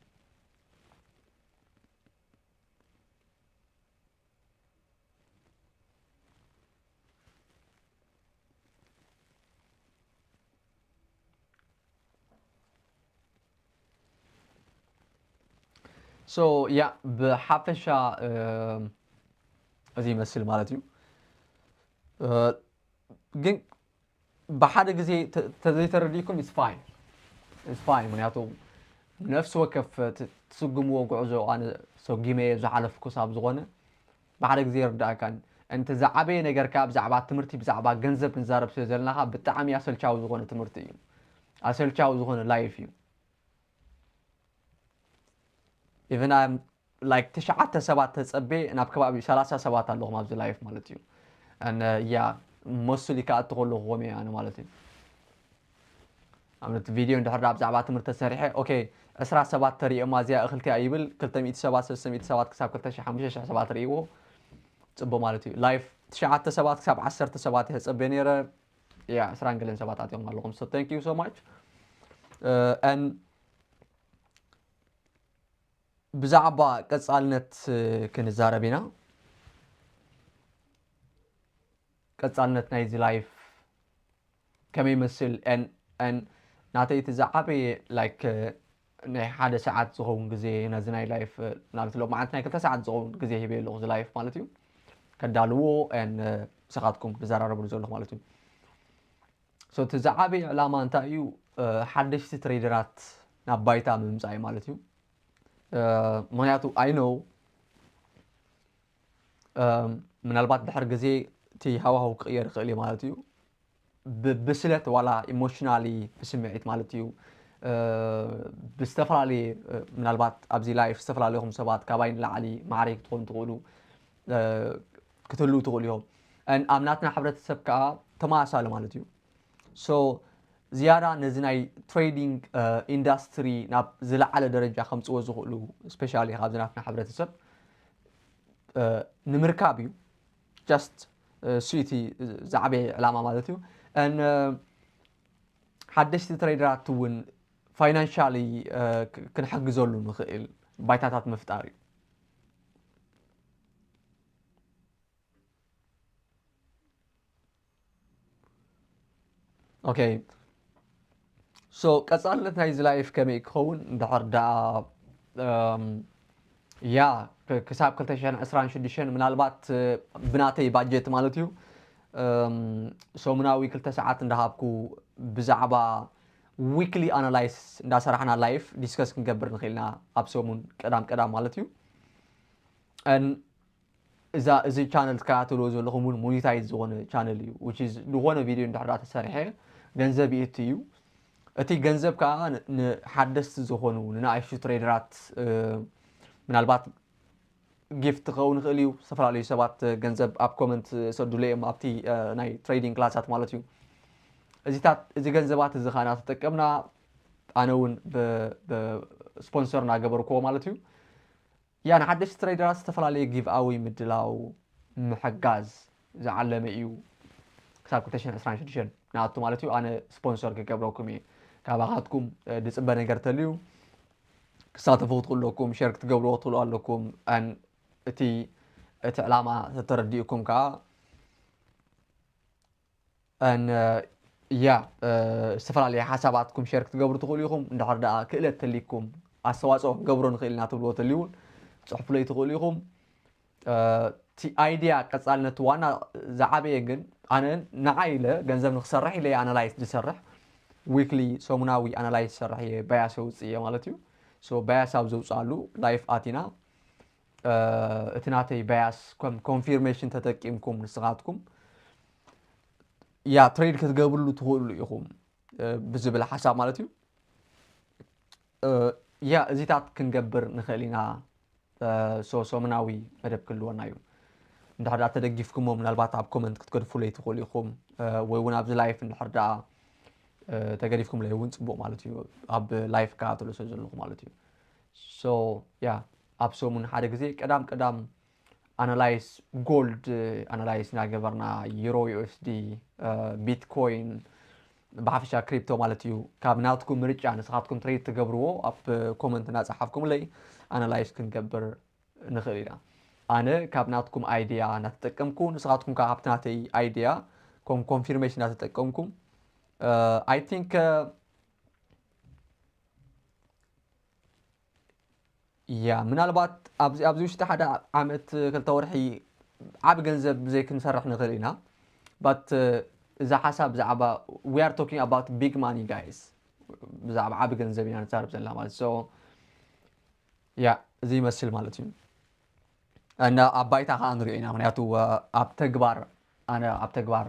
So yeah፣ ብሓፈሻ እዚ ይመስል ማለት እዩ። ግን ብሓደ ግዜ ተዘይተረዲእኩም it's fine፣ it's fine። ምክንያቱ ነፍሲ ወከፍ ትስጉምዎ ጉዕዞ ኣነ ሰጉመ ዝሓለፍኩ ሳብ ዝኾነ ብሓደ ግዜ ይርዳእካን። እንተ ዝዓበየ ነገር ከኣ ብዛዕባ ትምህርቲ ብዛዕባ ገንዘብ ንዛረብ ስለ ዘለና ከኣ ብጣዕሚ ኣሰልቻዊ ዝኾነ ትምህርቲ እዩ። ኣሰልቻዊ ዝኾነ ላይፍ እዩ። ኢቨን ላይክ ትሽዓተ ሰባት ተጸቤ ናብ ከባቢ ሰላሳ ሰባት ኣለኹም ኣብዚ ላይፍ ማለት እዩ። ያ ሞስሊ ከኣቲ ከለኹ ኮም እየ ኣነ ማለት እዩ። ኣብነት ቪድዮ እንድሕር ዳ ብዛዕባ ትምህርቲ ተሰሪሐ ኦኬ ዕስራ ሰባት ተሪኦም ኣዚያ እኽልቲ እያ ይብል ክልተ ሚእቲ ሰባት ሰለስተ ሚእቲ ሰባት ክሳብ ክልተ ሺሕ ሓሙሽተ ሺሕ ሰባት ርእይዎ ጽቡቅ ማለት እዩ። ላይፍ ትሽዓተ ሰባት ክሳብ ዓሰርተ ሰባት እየ ጸበ ነይረ። ያ ዕስራን ገለን ሰባት ኣትዮም ኣለኹም። So thank you so much። ብዛዕባ ቀጻልነት ክንዛረብ ኢና። ቀጻልነት ናይዚ ላይፍ ከመይ ይመስል? ን ናተይ እቲ ዝዓበየ ላይክ ናይ ሓደ ሰዓት ዝኸውን ግዜ ነዚ ናይ ላይፍ ናብቲ ሎማዓንቲ ናይ ክልተ ሰዓት ዝኸውን ግዜ ሂበ ኣለኹ እዚ ላይፍ ማለት እዩ። ከዳልዎ ን ንስኻትኩም ክዘራረብሉ ዘለኹ ማለት እዩ። So እቲ ዝዓበየ ዕላማ እንታይ እዩ? ሓደሽቲ ትሬደራት ናብ ባይታ ምምፃእ እዩ ማለት እዩ። ምክንያቱ I know ምናልባት ድሕሪ ግዜ እቲ ሃዋህው ክቕየር ይኽእል እዩ ማለት እዩ። ብብስለት ዋላ ኢሞሽናሊ ብስምዒት ማለት እዩ ብዝተፈላለየ ምናልባት ኣብዚ ላይፍ ዝተፈላለኹም ሰባት ካባይ ንላዕሊ ማዕረይ ክትኾኑ ትኽእሉ ክትህልው ትኽእሉ እዮም። ኣብ ናትና ሕብረተሰብ ከዓ ተመሳሳሊ ማለት እዩ። So ዝያዳ ነዚ ናይ ትሬዲንግ ኢንዳስትሪ ናብ ዝለዓለ ደረጃ ከምፅዎ ዝኽእሉ ስፔሻሊ ካብዚ ናትና ሕብረተሰብ ንምርካብ እዩ። ጀስት እሱ እቲ ዝዓበየ ዕላማ ማለት እዩ። ሓደሽቲ ትሬደራት እውን ፋይናንሻሊ ክንሕግዘሉ ንኽእል ባይታታት ምፍጣር እዩ። ኦኬ። So ቀፃልነት ናይዚ ላይፍ ከመይ ክኸውን እንድሕር ደኣ ያ ክሳብ ክልተ ሽሕን ዕስራን ሽዱሽተን ምናልባት ብናተይ ባጀት ማለት እዩ ሰሙናዊ ክልተ ሰዓት እንዳሃብኩ ብዛዕባ weekly analysis እንዳሰራሕና live discuss ክንገብር ንኽእል ኢና ኣብ ሰሙን ቀዳም ቀዳም ማለት እዩ። And እዛ እዚ channel ትከታተልዎ ዘለኹም እውን monetize ዝኾነ channel እዩ። Which is ዝኾነ ቪድዮ እንድሕር ዳኣ ተሰሪሐ ገንዘብ ይእቲ እዩ። እቲ ገንዘብ ከዓ ን- ንሓደስቲ ዝኾኑ ንናእሽቱ ትሬደራት ምናልባት gift ክኸውን ይኽእል እዩ። ዝተፈላለዩ ሰባት ገንዘብ ኣብ comment ሰዱለ እዮም ኣብቲ ናይ trading class ኣት ማለት እዩ። እዚታት እዚ ገንዘባት እዚ ኻና ተጠቀምና ኣነ እውን sponsor እናገበርክዎ ማለት እዩ። ያ ንሓደሽቲ ትሬደራት ዝተፈላለየ give away ምድላው ምሕጋዝ ዝዓለመ እዩ። ክሳብ ክልተ ሽሕን ዕስራን ሽዱሽተን ንኣቱ ማለት እዩ ኣነ sponsor ክገብረኩም እየ። ካባኻትኩም ዝፅበ ነገር ተልዩ ክሳተፉ ክትኽእሉ ኣለኩም፣ share ክትገብርዎ ክትኽእሉ ኣለኩም። And እቲ እቲ ዕላማ ተተረዲእኩም ከዓ and yeah ዝተፈላለየ ሓሳባትኩም share ክትገብሩ ትኽእሉ ኢኹም። እንድሕር ደኣ ክእለት ተሊኩም ኣስተዋፅኦ ክንገብሮ ንኽእል ኢና ትብልዎ ተልዩ እውን ፅሕፉለይ ትኽእሉ ኢኹም። እቲ idea ቀፃልነቱ ዋና ዝዓበየ ግን ኣነ ንዓይ ኢለ ገንዘብ ንክሰርሕ ኢለ analysis ዝሰርሕ weekly ሰሙናዊ analysis ዝሰርሕ እየ bias የውፅእ እየ ማለት እዩ። So bias ኣብ ዘውፅኣሉ live ኣቲና እቲ ናተይ bias ከም confirmation ተጠቂምኩም ንስኻትኩም ያ trade ክትገብርሉ ትኽእሉ ኢኹም ብዝብል ሓሳብ ማለት እዩ። ያ እዚታት ክንገብር ንኽእል ኢና። So ሰሙናዊ መደብ ክህልወና እዩ። እንድሕር ዳኣ ተደጊፍኩሞ ምናልባት ኣብ comment ክትገድፉለይ ትኽእሉ ኢኹም ወይ እውን ኣብዚ live እንድሕር ዳኣ ተገዲፍኩምለይ እውን ፅቡቕ ማለት እዩ። ኣብ live ከታተሎ ስለ ዘለኹ ማለት እዩ። So ያ ኣብ ሰሙን ሓደ ግዜ ቀዳም ቀዳም analysis gold analysis እናገበርና euro USD bitcoin ብሓፈሻ crypto ማለት እዩ ካብ ናትኩም ምርጫ ንስኻትኩም trade ትገብርዎ ኣብ comment እናፀሓፍኩምለይ analysis ክንገብር ንኽእል ኢና። ኣነ ካብ ናትኩም idea እናተጠቀምኩ ንስኻትኩም ካብ ኣብቲ ናተይ idea ከም confirmation እናተጠቀምኩም I think ያ ምናልባት ኣብዚ ኣብዚ ውሽጢ ሓደ ዓመት ክልተ ወርሒ ዓቢ ገንዘብ ዘይክንሰርሕ ንኽእል ኢና። But እዛ ሓሳብ ብዛዕባ we are talking about big money guys ብዛዕባ ዓቢ ገንዘብ ኢና ንዛረብ ዘለና ማለት so ያ እዚ ይመስል ማለት እዩ። እና ኣብ ባይታ ከዓ ንሪኦ ኢና ምክንያቱ ኣብ ተግባር ኣነ ኣብ ተግባር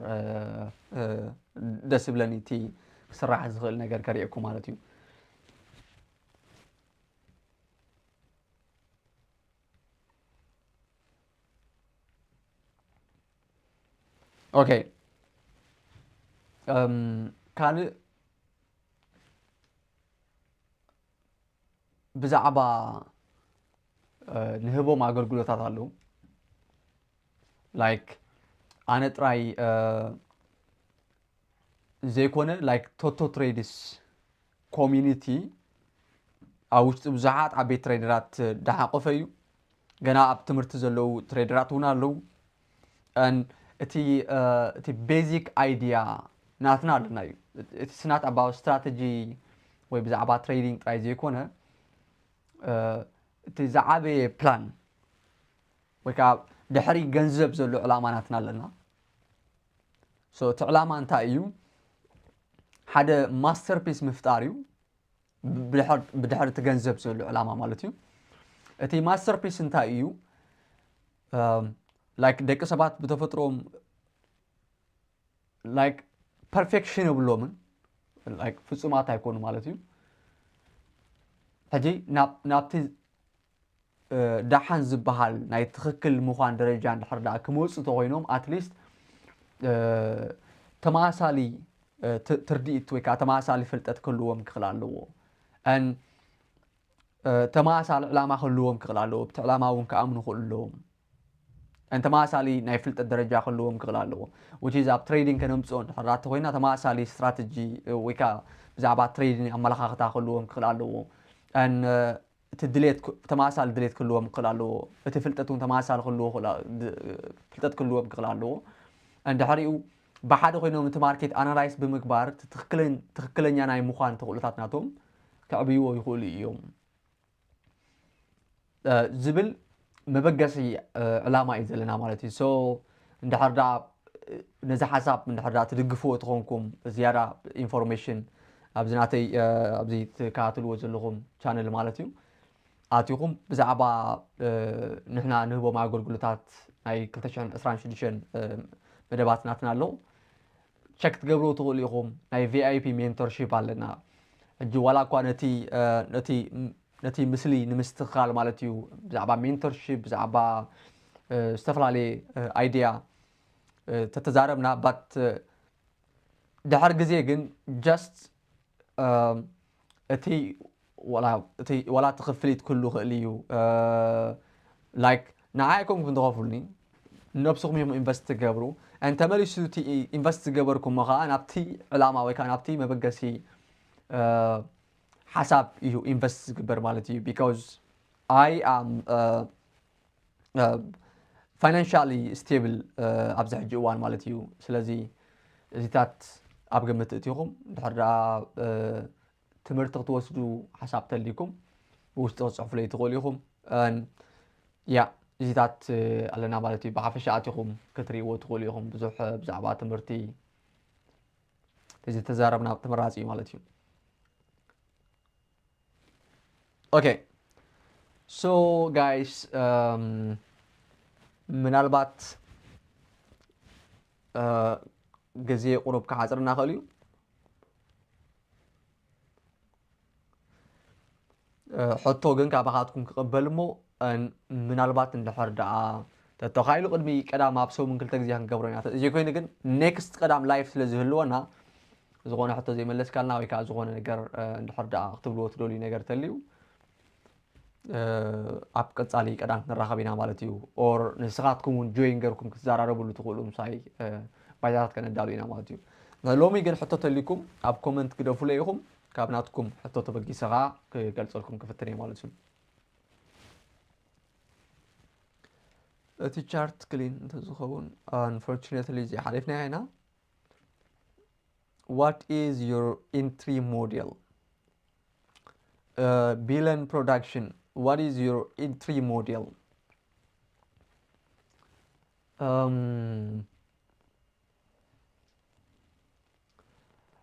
ደስ ይብለኒ እቲ ክስራሕ ዝኽእል ነገር ከሪእኩም ማለት እዩ። ኦኬ ካልእ ብዛዕባ ንህቦም ኣገልግሎታት ኣለዉ like ኣነ ጥራይ ዘይኮነ like ቶቶ trades community ኣብ ውሽጢ ብዙሓት ዓበይቲ ትሬደራት ዝሓቆፈ እዩ። ገና ኣብ ትምህርቲ ዘለዉ ትሬደራት እውን ኣለዉ። እቲ እቲ basic idea ናትና ኣለና እዩ። It's not about strategy ወይ ብዛዕባ trading ጥራይ ዘይኮነ እቲ ዝዓበየ plan ወይ ከዓ ድሕሪ ገንዘብ ዘሎ ዕላማ ናትና ኣለና። So እቲ ዕላማ እንታይ እዩ? ሓደ masterpiece ምፍጣር እዩ። ብድሕር- ብድሕሪ እቲ ገንዘብ ዘሎ ዕላማ ማለት እዩ። እቲ masterpiece እንታይ እዩ? like ደቂ ሰባት ብተፈጥሮም like perfection የብሎምን like ፍፁማት ኣይኮኑ ማለት እዩ። ሕጂ ናብ ናብቲ ደሓን ዝበሃል ናይ ትኽክል ምዃን ደረጃ እንድሕር ደኣ ክመፁ ተኮይኖም at least ተመሳሳሊ ትርድኢት ወይ ከዓ ተመሳሳሊ ፍልጠት ክህልዎም ክኽእል ኣለዎ። ተመሳሳሊ ዕላማ ክህልዎም ክኽእል ኣለዎ። ብቲ ዕላማ እውን ክኣምኑ ክኽእሉ ኣለዎም። ተመሳሳሊ ናይ ፍልጠት ደረጃ ክህልዎም ክኽእል ኣለዎ። Which is ኣብ trading ከነምፅኦ እንድሕር ደኣ ተኮይና ተመሳሳሊ strategy ወይ ከዓ ብዛዕባ trading ኣመለኻኽታ ክህልዎም ክኽእል ኣለዎ። እቲ ድሌት ተመሳሳሊ ድሌት ክህልዎም ክኽእል ኣለዎ። እቲ ፍልጠት እውን ተመሳሳሊ ክህልዎ ፍልጠት ክህልዎም ክኽእል ኣለዎ። እንድሕሪኡ ብሓደ ኮይኖም እቲ market analyse ብምግባር ትኽክለኛ ናይ ምዃን ተኽእሎታት ናቶም ከዕብይዎ ይኽእሉ እዮም ዝብል መበገሲ ዕላማ እዩ ዘለና ማለት እዩ። So እንድሕር ደኣ ነዚ ሓሳብ እንድሕር ደኣ ትድግፍዎ ተኾንኩም ዝያዳ information ኣብዚ ናተይ ኣብዚ ትከታተልዎ ዘለኹም ቻነል ማለት እዩ ኣቲኹም ብዛዕባ ንሕና ንህቦም ኣገልግሎታት ናይ ክልተ ሽሕን ዕስራን ሽዱሽተን መደባት ናትና ኣለዉ። ቸክ ትገብርዎ ትኽእሉ ኢኹም። ናይ ቪኣይፒ ሜንቶርሺፕ ኣለና። ሕጂ ዋላ እኳ ነቲ ነቲ ነቲ ምስሊ ንምስትኽኻል ማለት እዩ ብዛዕባ ሜንቶርሺፕ ብዛዕባ ዝተፈላለየ ኣይድያ ተተዛረብና ባት ድሕር ግዜ ግን just እቲ ዋላ እቲ ክፍሊት ክህሉ ይኽእል እዩ። ላይክ ንዓይ ኣይኮንኩም ትኸፍሉኒ፣ ንነብስኹም እዮም ኢንቨስት ትገብሩ። And ተመሊሱ እቲ ኢንቨስት ዝገበርኩሞ ከዓ ናብቲ ዕላማ ወይ ከዓ ናብቲ መበገሲ ሓሳብ እዩ ኢንቨስት ዝግበር ማለት እዩ። Because I am financially stable ኣብዚ ሕጂ እዋን ማለት እዩ። ስለዚ እዚታት ኣብ ግምት እቲኹም ድሕር ደኣ ትምህርቲ ክትወስዱ ሓሳብ ተልይኩም ብውሽጢ ክትፅሕፉለይ ትኽእሉ ኢኹም። ያ እዚታት ኣለና ማለት እዩ። ብሓፈሻ ኣቲኹም ክትርእይዎ ትኽእሉ ኢኹም። ብዙሕ ብዛዕባ ትምህርቲ ተዘይተዛረብና ተመራፂ እዩ ማለት እዩ። Okay, so guys, ምናልባት ግዜ ቁሩብ ክሓፅር እናኽእል እዩ። ሕቶ ግን ካባኻትኩም ክቕበል እሞ ምናልባት እንድሕር ደኣ ተተኻኢሉ ቅድሚ ቀዳም ኣብ ሰሙን ክልተ ግዜ ክንገብሮ ኢና። እዚ ኮይኑ ግን ኔክስት ቀዳም ላይፍ ስለ ዝህልወና ዝኾነ ሕቶ ዘይመለስካልና ወይ ከዓ ዝኾነ ነገር እንድሕር ደኣ ክትብልዎ ትደልዩ ነገር ተልዩ ኣብ ቀፃሊ ቀዳም ክንራኸብ ኢና ማለት እዩ። ኦር ንስኻትኩም እውን ጆይን ገርኩም ክትዘራረብሉ ትኽእሉ ምሳይ ባይታታት ከነዳሉ ኢና ማለት እዩ። ሎሚ ግን ሕቶ ተልይኩም ኣብ ኮመንት ግደፉለይ ኢኹም። ካብ ናትኩም ሕቶ ተበጊሰ ከዓ ክገልፀልኩም ክፍትን እየ ማለት እዩ። እቲ ቻርት ክሊን እንተዝኸውን unfortunately እዚ ሓሊፍና ኢና። What is your entry model? Bilen Production, what is your entry model?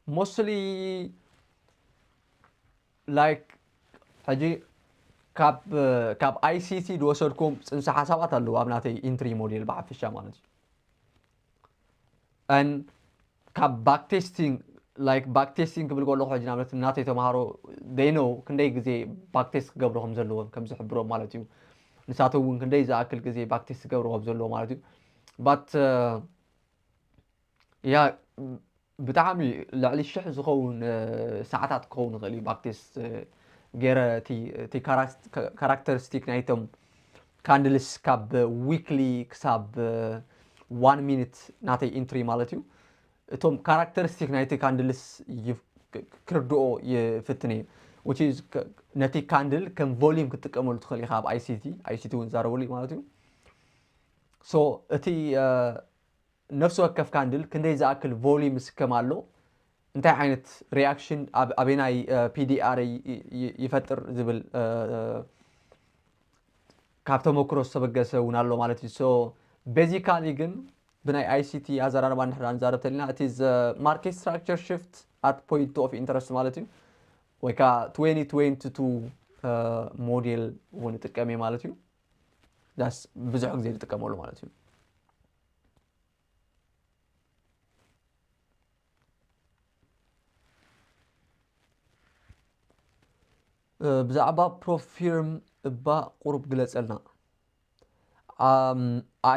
Mostly like ሕጂ ካብ ካብ I C T ዝወሰድኩም ፅንሰ ሓሳባት ኣለዉ ኣብ ናተይ ኢንትሪ ሞዴል ብሓፈሻ ማለት እዩ። And ካብ ባክ ቴስቲንግ like ባክ ቴስቲንግ ክብል ከለኹ ሕጂ ንኣብነት ናተይ ተምሃሮ they know ክንደይ ግዜ ባክ ቴስት ክገብሩ ከም ዘለዎም ከም ዝሕብሮም ማለት እዩ። ንሳቶም እውን ክንደይ ዝኣክል ግዜ ባክ ቴስት ክገብሩ ከም ዘለዎ ማለት እዩ። But ያ ብጣዕሚ ልዕሊ ሽሕ ዝኸውን ሰዓታት ክኸውን ይኽእል እዩ ባክ ቴስት ገይረ እቲ ካራክተሪስቲክ ናይቶም ካንድልስ ካብ ዊክሊ ክሳብ ዋን ሚኒት ናተይ ኢንትሪ ማለት እዩ። እቶም ካራክተሪስቲክ ናይቲ ካንድልስ ክርድኦ ይፍትን እዩ። ነቲ ካንድል ከም ቮሊዩም ክትጥቀመሉ ትኽእል ኢኻ ኣብ I C T I C T እውን ዛረበሉ ማለት እዩ። So እቲ ነፍሲ ወከፍ ካንድል ክንደይ ዝኣክል ቮሊዩም ይስከም ኣሎ፣ እንታይ ዓይነት ሪያክሽን ኣበናይ P D R ይፈጥር ዝብል ካብ ተመክሮ ዝተበገሰ እውን ኣሎ ማለት እዩ። So basically ግን ብናይ I C T ኣዘራርባ እንድሕር ንዛረብ ተሊና እቲ market structure shift at point of interest ማለት እዩ ወይ ከዓ twenty twenty-two ሞዴል እውን ይጥቀም እየ ማለት እዩ። ዳስ ብዙሕ ግዜ ዝጥቀመሉ ማለት እዩ። ብዛዕባ ፕሮፊርም እባ ቁሩብ ግለፀልና።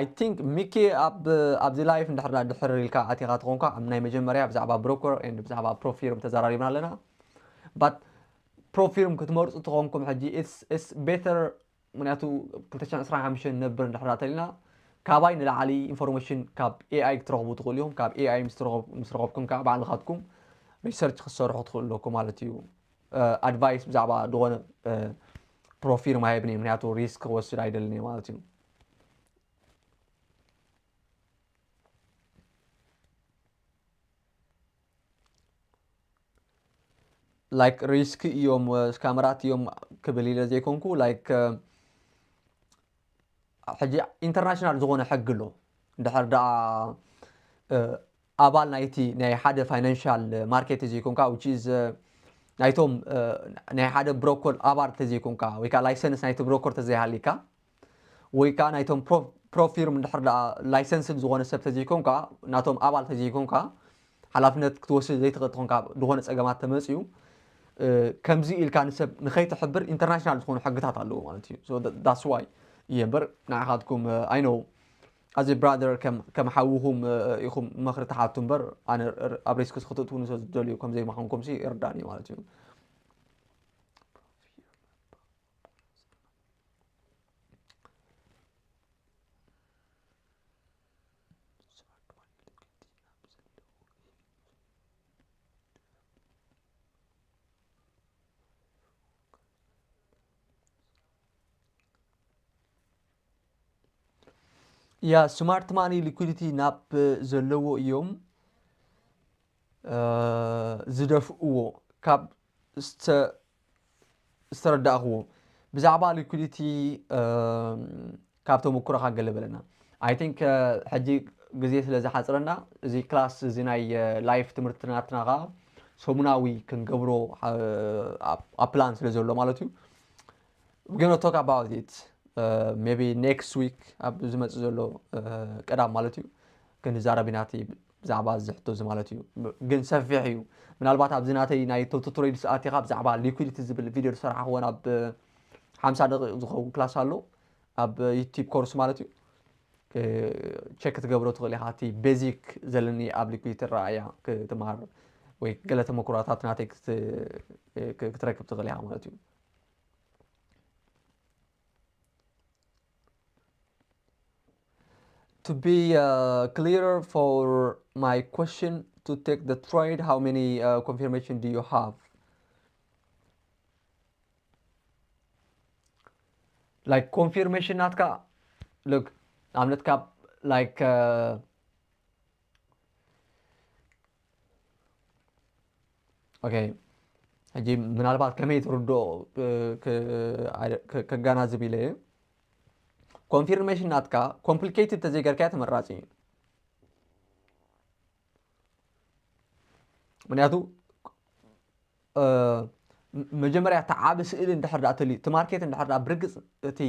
I think ሚኪ ኣብዚ ላይፍ እንድሕር ድሕር ኢልካ ኣቲኻ ተኾንካ ኣብ ናይ መጀመርያ ብዛዕባ ብሮከር and ብዛዕባ ፕሮፊርም ተዘራሪብና ኣለና። But ፕሮፊርም ክትመርፁ ተኾንኩም ሕጂ it's better ምክንያቱ ክልተ ሽሕን ዕስራን ሓሙሽተን ነብር እንድሕር ተሊና ካባይ ንላዕሊ ኢንፎርሜሽን ካብ A I ክትረኽቡ ትኽእሉ ኢኹም። ካብ A I ምስ ረኸብኩም ከዓ ባዕልኻትኩም ሪሰርች ክትሰርሑ ትኽእሉ ኣለኩም ማለት እዩ። ኣድቫይስ ብዛዕባ ዝኾነ ፕሮፊርም ኣይህብን እየ፣ ምክንያቱ ሪስክ ክወስድ ኣይደልን እየ ማለት እዩ። ላይክ ሪስክ እዮም ስካመራት እዮም ክብል ኢለ ዘይኮንኩ ላይክ ሕጂ ኢንተርናሽናል ዝኾነ ሕጊ ኣሎ። እንድሕር ደኣ ኣባል ናይቲ ናይ ሓደ ፋይናንሻል ማርኬት ዘይኮንካ which is ናይቶም ናይ ሓደ ብሮኮር ኣባል ተዘይኮንካ ወይ ከዓ ላይሰንስ ናይቲ ብሮኮር ተዘይሃሊካ ወይ ከዓ ናይቶም ፕሮፊርም እንድሕር ደኣ ላይሰንስድ ዝኾነ ሰብ ተዘይኮንካ ናቶም ኣባል ተዘይኮንካ ሓላፍነት ክትወስድ ዘይትኽእል ትኾንካ ዝኾነ ፀገማት ተመፅኡ ከምዚ ኢልካ ንሰብ ንኸይትሕብር ኢንተርናሽናል ዝኾኑ ሕግታት ኣለዎ ማለት እዩ። ዳስ ዋይ እየ እምበር ንዓኻትኩም ኣይነው ኣዚ ብራደር ከም ሓውኹም ኢኹም መኽሪ ትሓቱ እምበር ኣነ ኣብ ሪስክስ ክትእትውኒ ስለ ዝደልዩ ከም ዘይምዃንኩም ሲ ይርዳእኒ ማለት እዩ። ያ ስማርት ማኒ ሊኩዲቲ ናብ ዘለዎ እዮም ዝደፍእዎ ካብ ዝተረዳእኽዎ ብዛዕባ ሊኩዲቲ ካብ ተመክሮኻ ገለ በለና። ኣይ ቲንክ ሕጂ ግዜ ስለ ዝሓፅረና እዚ ክላስ እዚ ናይ ላይፍ ትምህርቲ ናትና ከዓ ሰሙናዊ ክንገብሮ ኣብ ፕላን ስለ ዘሎ ማለት እዩ። We're gonna talk about it maybe next week ኣብ ዝመፅእ ዘሎ ቀዳም ማለት እዩ ክንዛረብ ኢና እቲ ብዛዕባ እዚ ሕቶ እዚ ማለት እዩ። ግን ሰፊሕ እዩ። ምናልባት ኣብዚ ናተይ ናይ ቶቶ ትሬድስ ኣቲኻ ብዛዕባ ሊኩዲቲ ዝብል ቪድዮ ዝሰራሕክዎ ናብ ሓምሳ ደቂቕ ዝኸውን ክላስ ኣሎ ኣብ ዩቲብ ኮርስ ማለት እዩ። ቸክ ክትገብሮ ትኽእል ኢኻ። እቲ ቤዚክ ዘለኒ ኣብ ሊኩዲቲ ኣረኣእያ ክትመሃር ወይ ገለ ተመክሮታት ናተይ ክትረክብ ትኽእል ኢኻ ማለት እዩ። To be uh, clearer for my question, to take the trade, how many uh, confirmation do you have? Like confirmation ናትካ look ንኣብነት ካብ like uh, okay ሕጂ ምናልባት ከመይ ትርድኦ ከጋናዝብ ኢለ እየ። ኮንፊርሜሽን ናትካ ኮምፕሊኬትድ ተዘይገርካዮ ተመራፂ እዩ። ምክንያቱ መጀመርያ እቲ ዓቢ ስእሊ እንድሕር ዳ ተልዩ እቲ ማርኬት እንድሕር ዳ ብርግፅ እቲ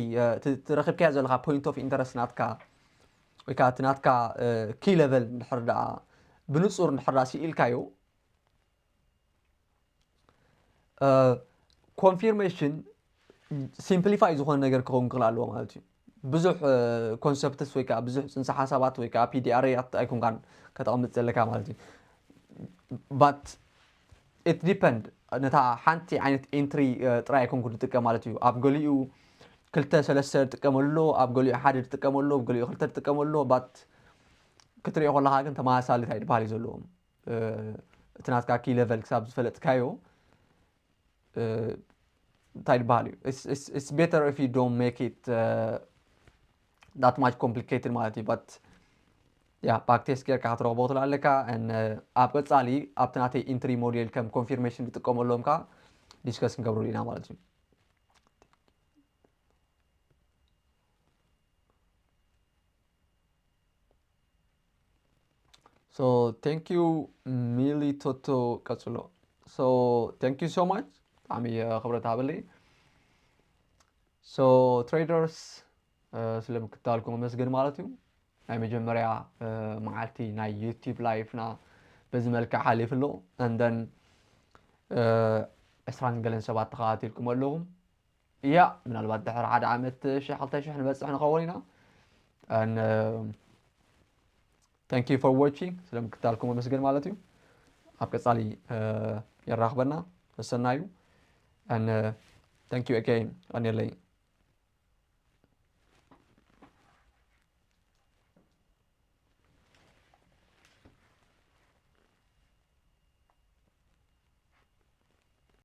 ረክብካዮ ዘለካ ፖይንት ኦፍ ኢንተረስት ናትካ ወይ ከዓ እቲ ናትካ ኪ ሌቨል እንድሕር ዳ ብንፁር እንድሕር ዳ ስኢልካዮ ኮንፊርሜሽን ሲምፕሊፋይ ዝኾነ ነገር ክኸውን ክኽእል ኣለዎ ማለት እዩ። ብዙሕ ኮንሰፕትስ ወይ ከዓ ብዙሕ ፅንሰ ሓሳባት ወይ ከዓ ፒዲኣርያት ኣይኮንካን ከተቐምጥ ዘለካ ማለት እዩ። ባት ኢት ዲፐንድ ነታ ሓንቲ ዓይነት ኤንትሪ ጥራይ ኣይኮንኩ ዝጥቀም ማለት እዩ። ኣብ ገሊኡ ክልተ ሰለስተ ዝጥቀመሉ ኣሎ፣ ኣብ ገሊኡ ሓደ ዝጥቀመሉ ኣሎ፣ ኣብ ገሊኡ ክልተ ዝጥቀመሉ ኣሎ። ባት ክትሪኦ ከለካ ግን ተመሳሳሊ እንታይ ዝበሃል እዩ ዘለዎም እቲ ናትካ ኪ ሌቨል ክሳብ ዝፈለጥካዮ እንታይ ዝበሃል እዩ it's better if you don't make it that much complicated ማለት እዩ። ባት ያ ባክቴስት ጌርካ ክትረኽቦ ትኽእል ኣለካ። ኣብ ቀፃሊ ኣብቲ ናተይ ኢንትሪ ሞዴል ከም ኮንፊርሜሽን ዝጥቀመሎም ከዓ ዲስከስ ክንገብረሉ ኢና ማለት እዩ። So thank you ሚሊ ቶቶ ቀፅሎ። So thank you so much ብጣዕሚ ክብረት ሃበለይ። So traders ስለምክታልኩም ኣመስግን ማለት እዩ። ናይ መጀመርያ መዓልቲ ናይ ዩቲብ ላይፍና በዚ መልክዕ ሓሊፍ ኣሎ። And then ዕስራን ገለን ሰባት ተኸታቲልኩም ኣለኹም። እያ ምናልባት ድሕሪ ሓደ ዓመት ሽሕ ክልተ ሽሕ ንበፅሕ ንኸውን ኢና። And thank you for watching ስለምክታልኩም ኣመስግን ማለት እዩ። ኣብ ቀፃሊ የራኽበና ተሰናዩ። And thank you again ቀኒለይ።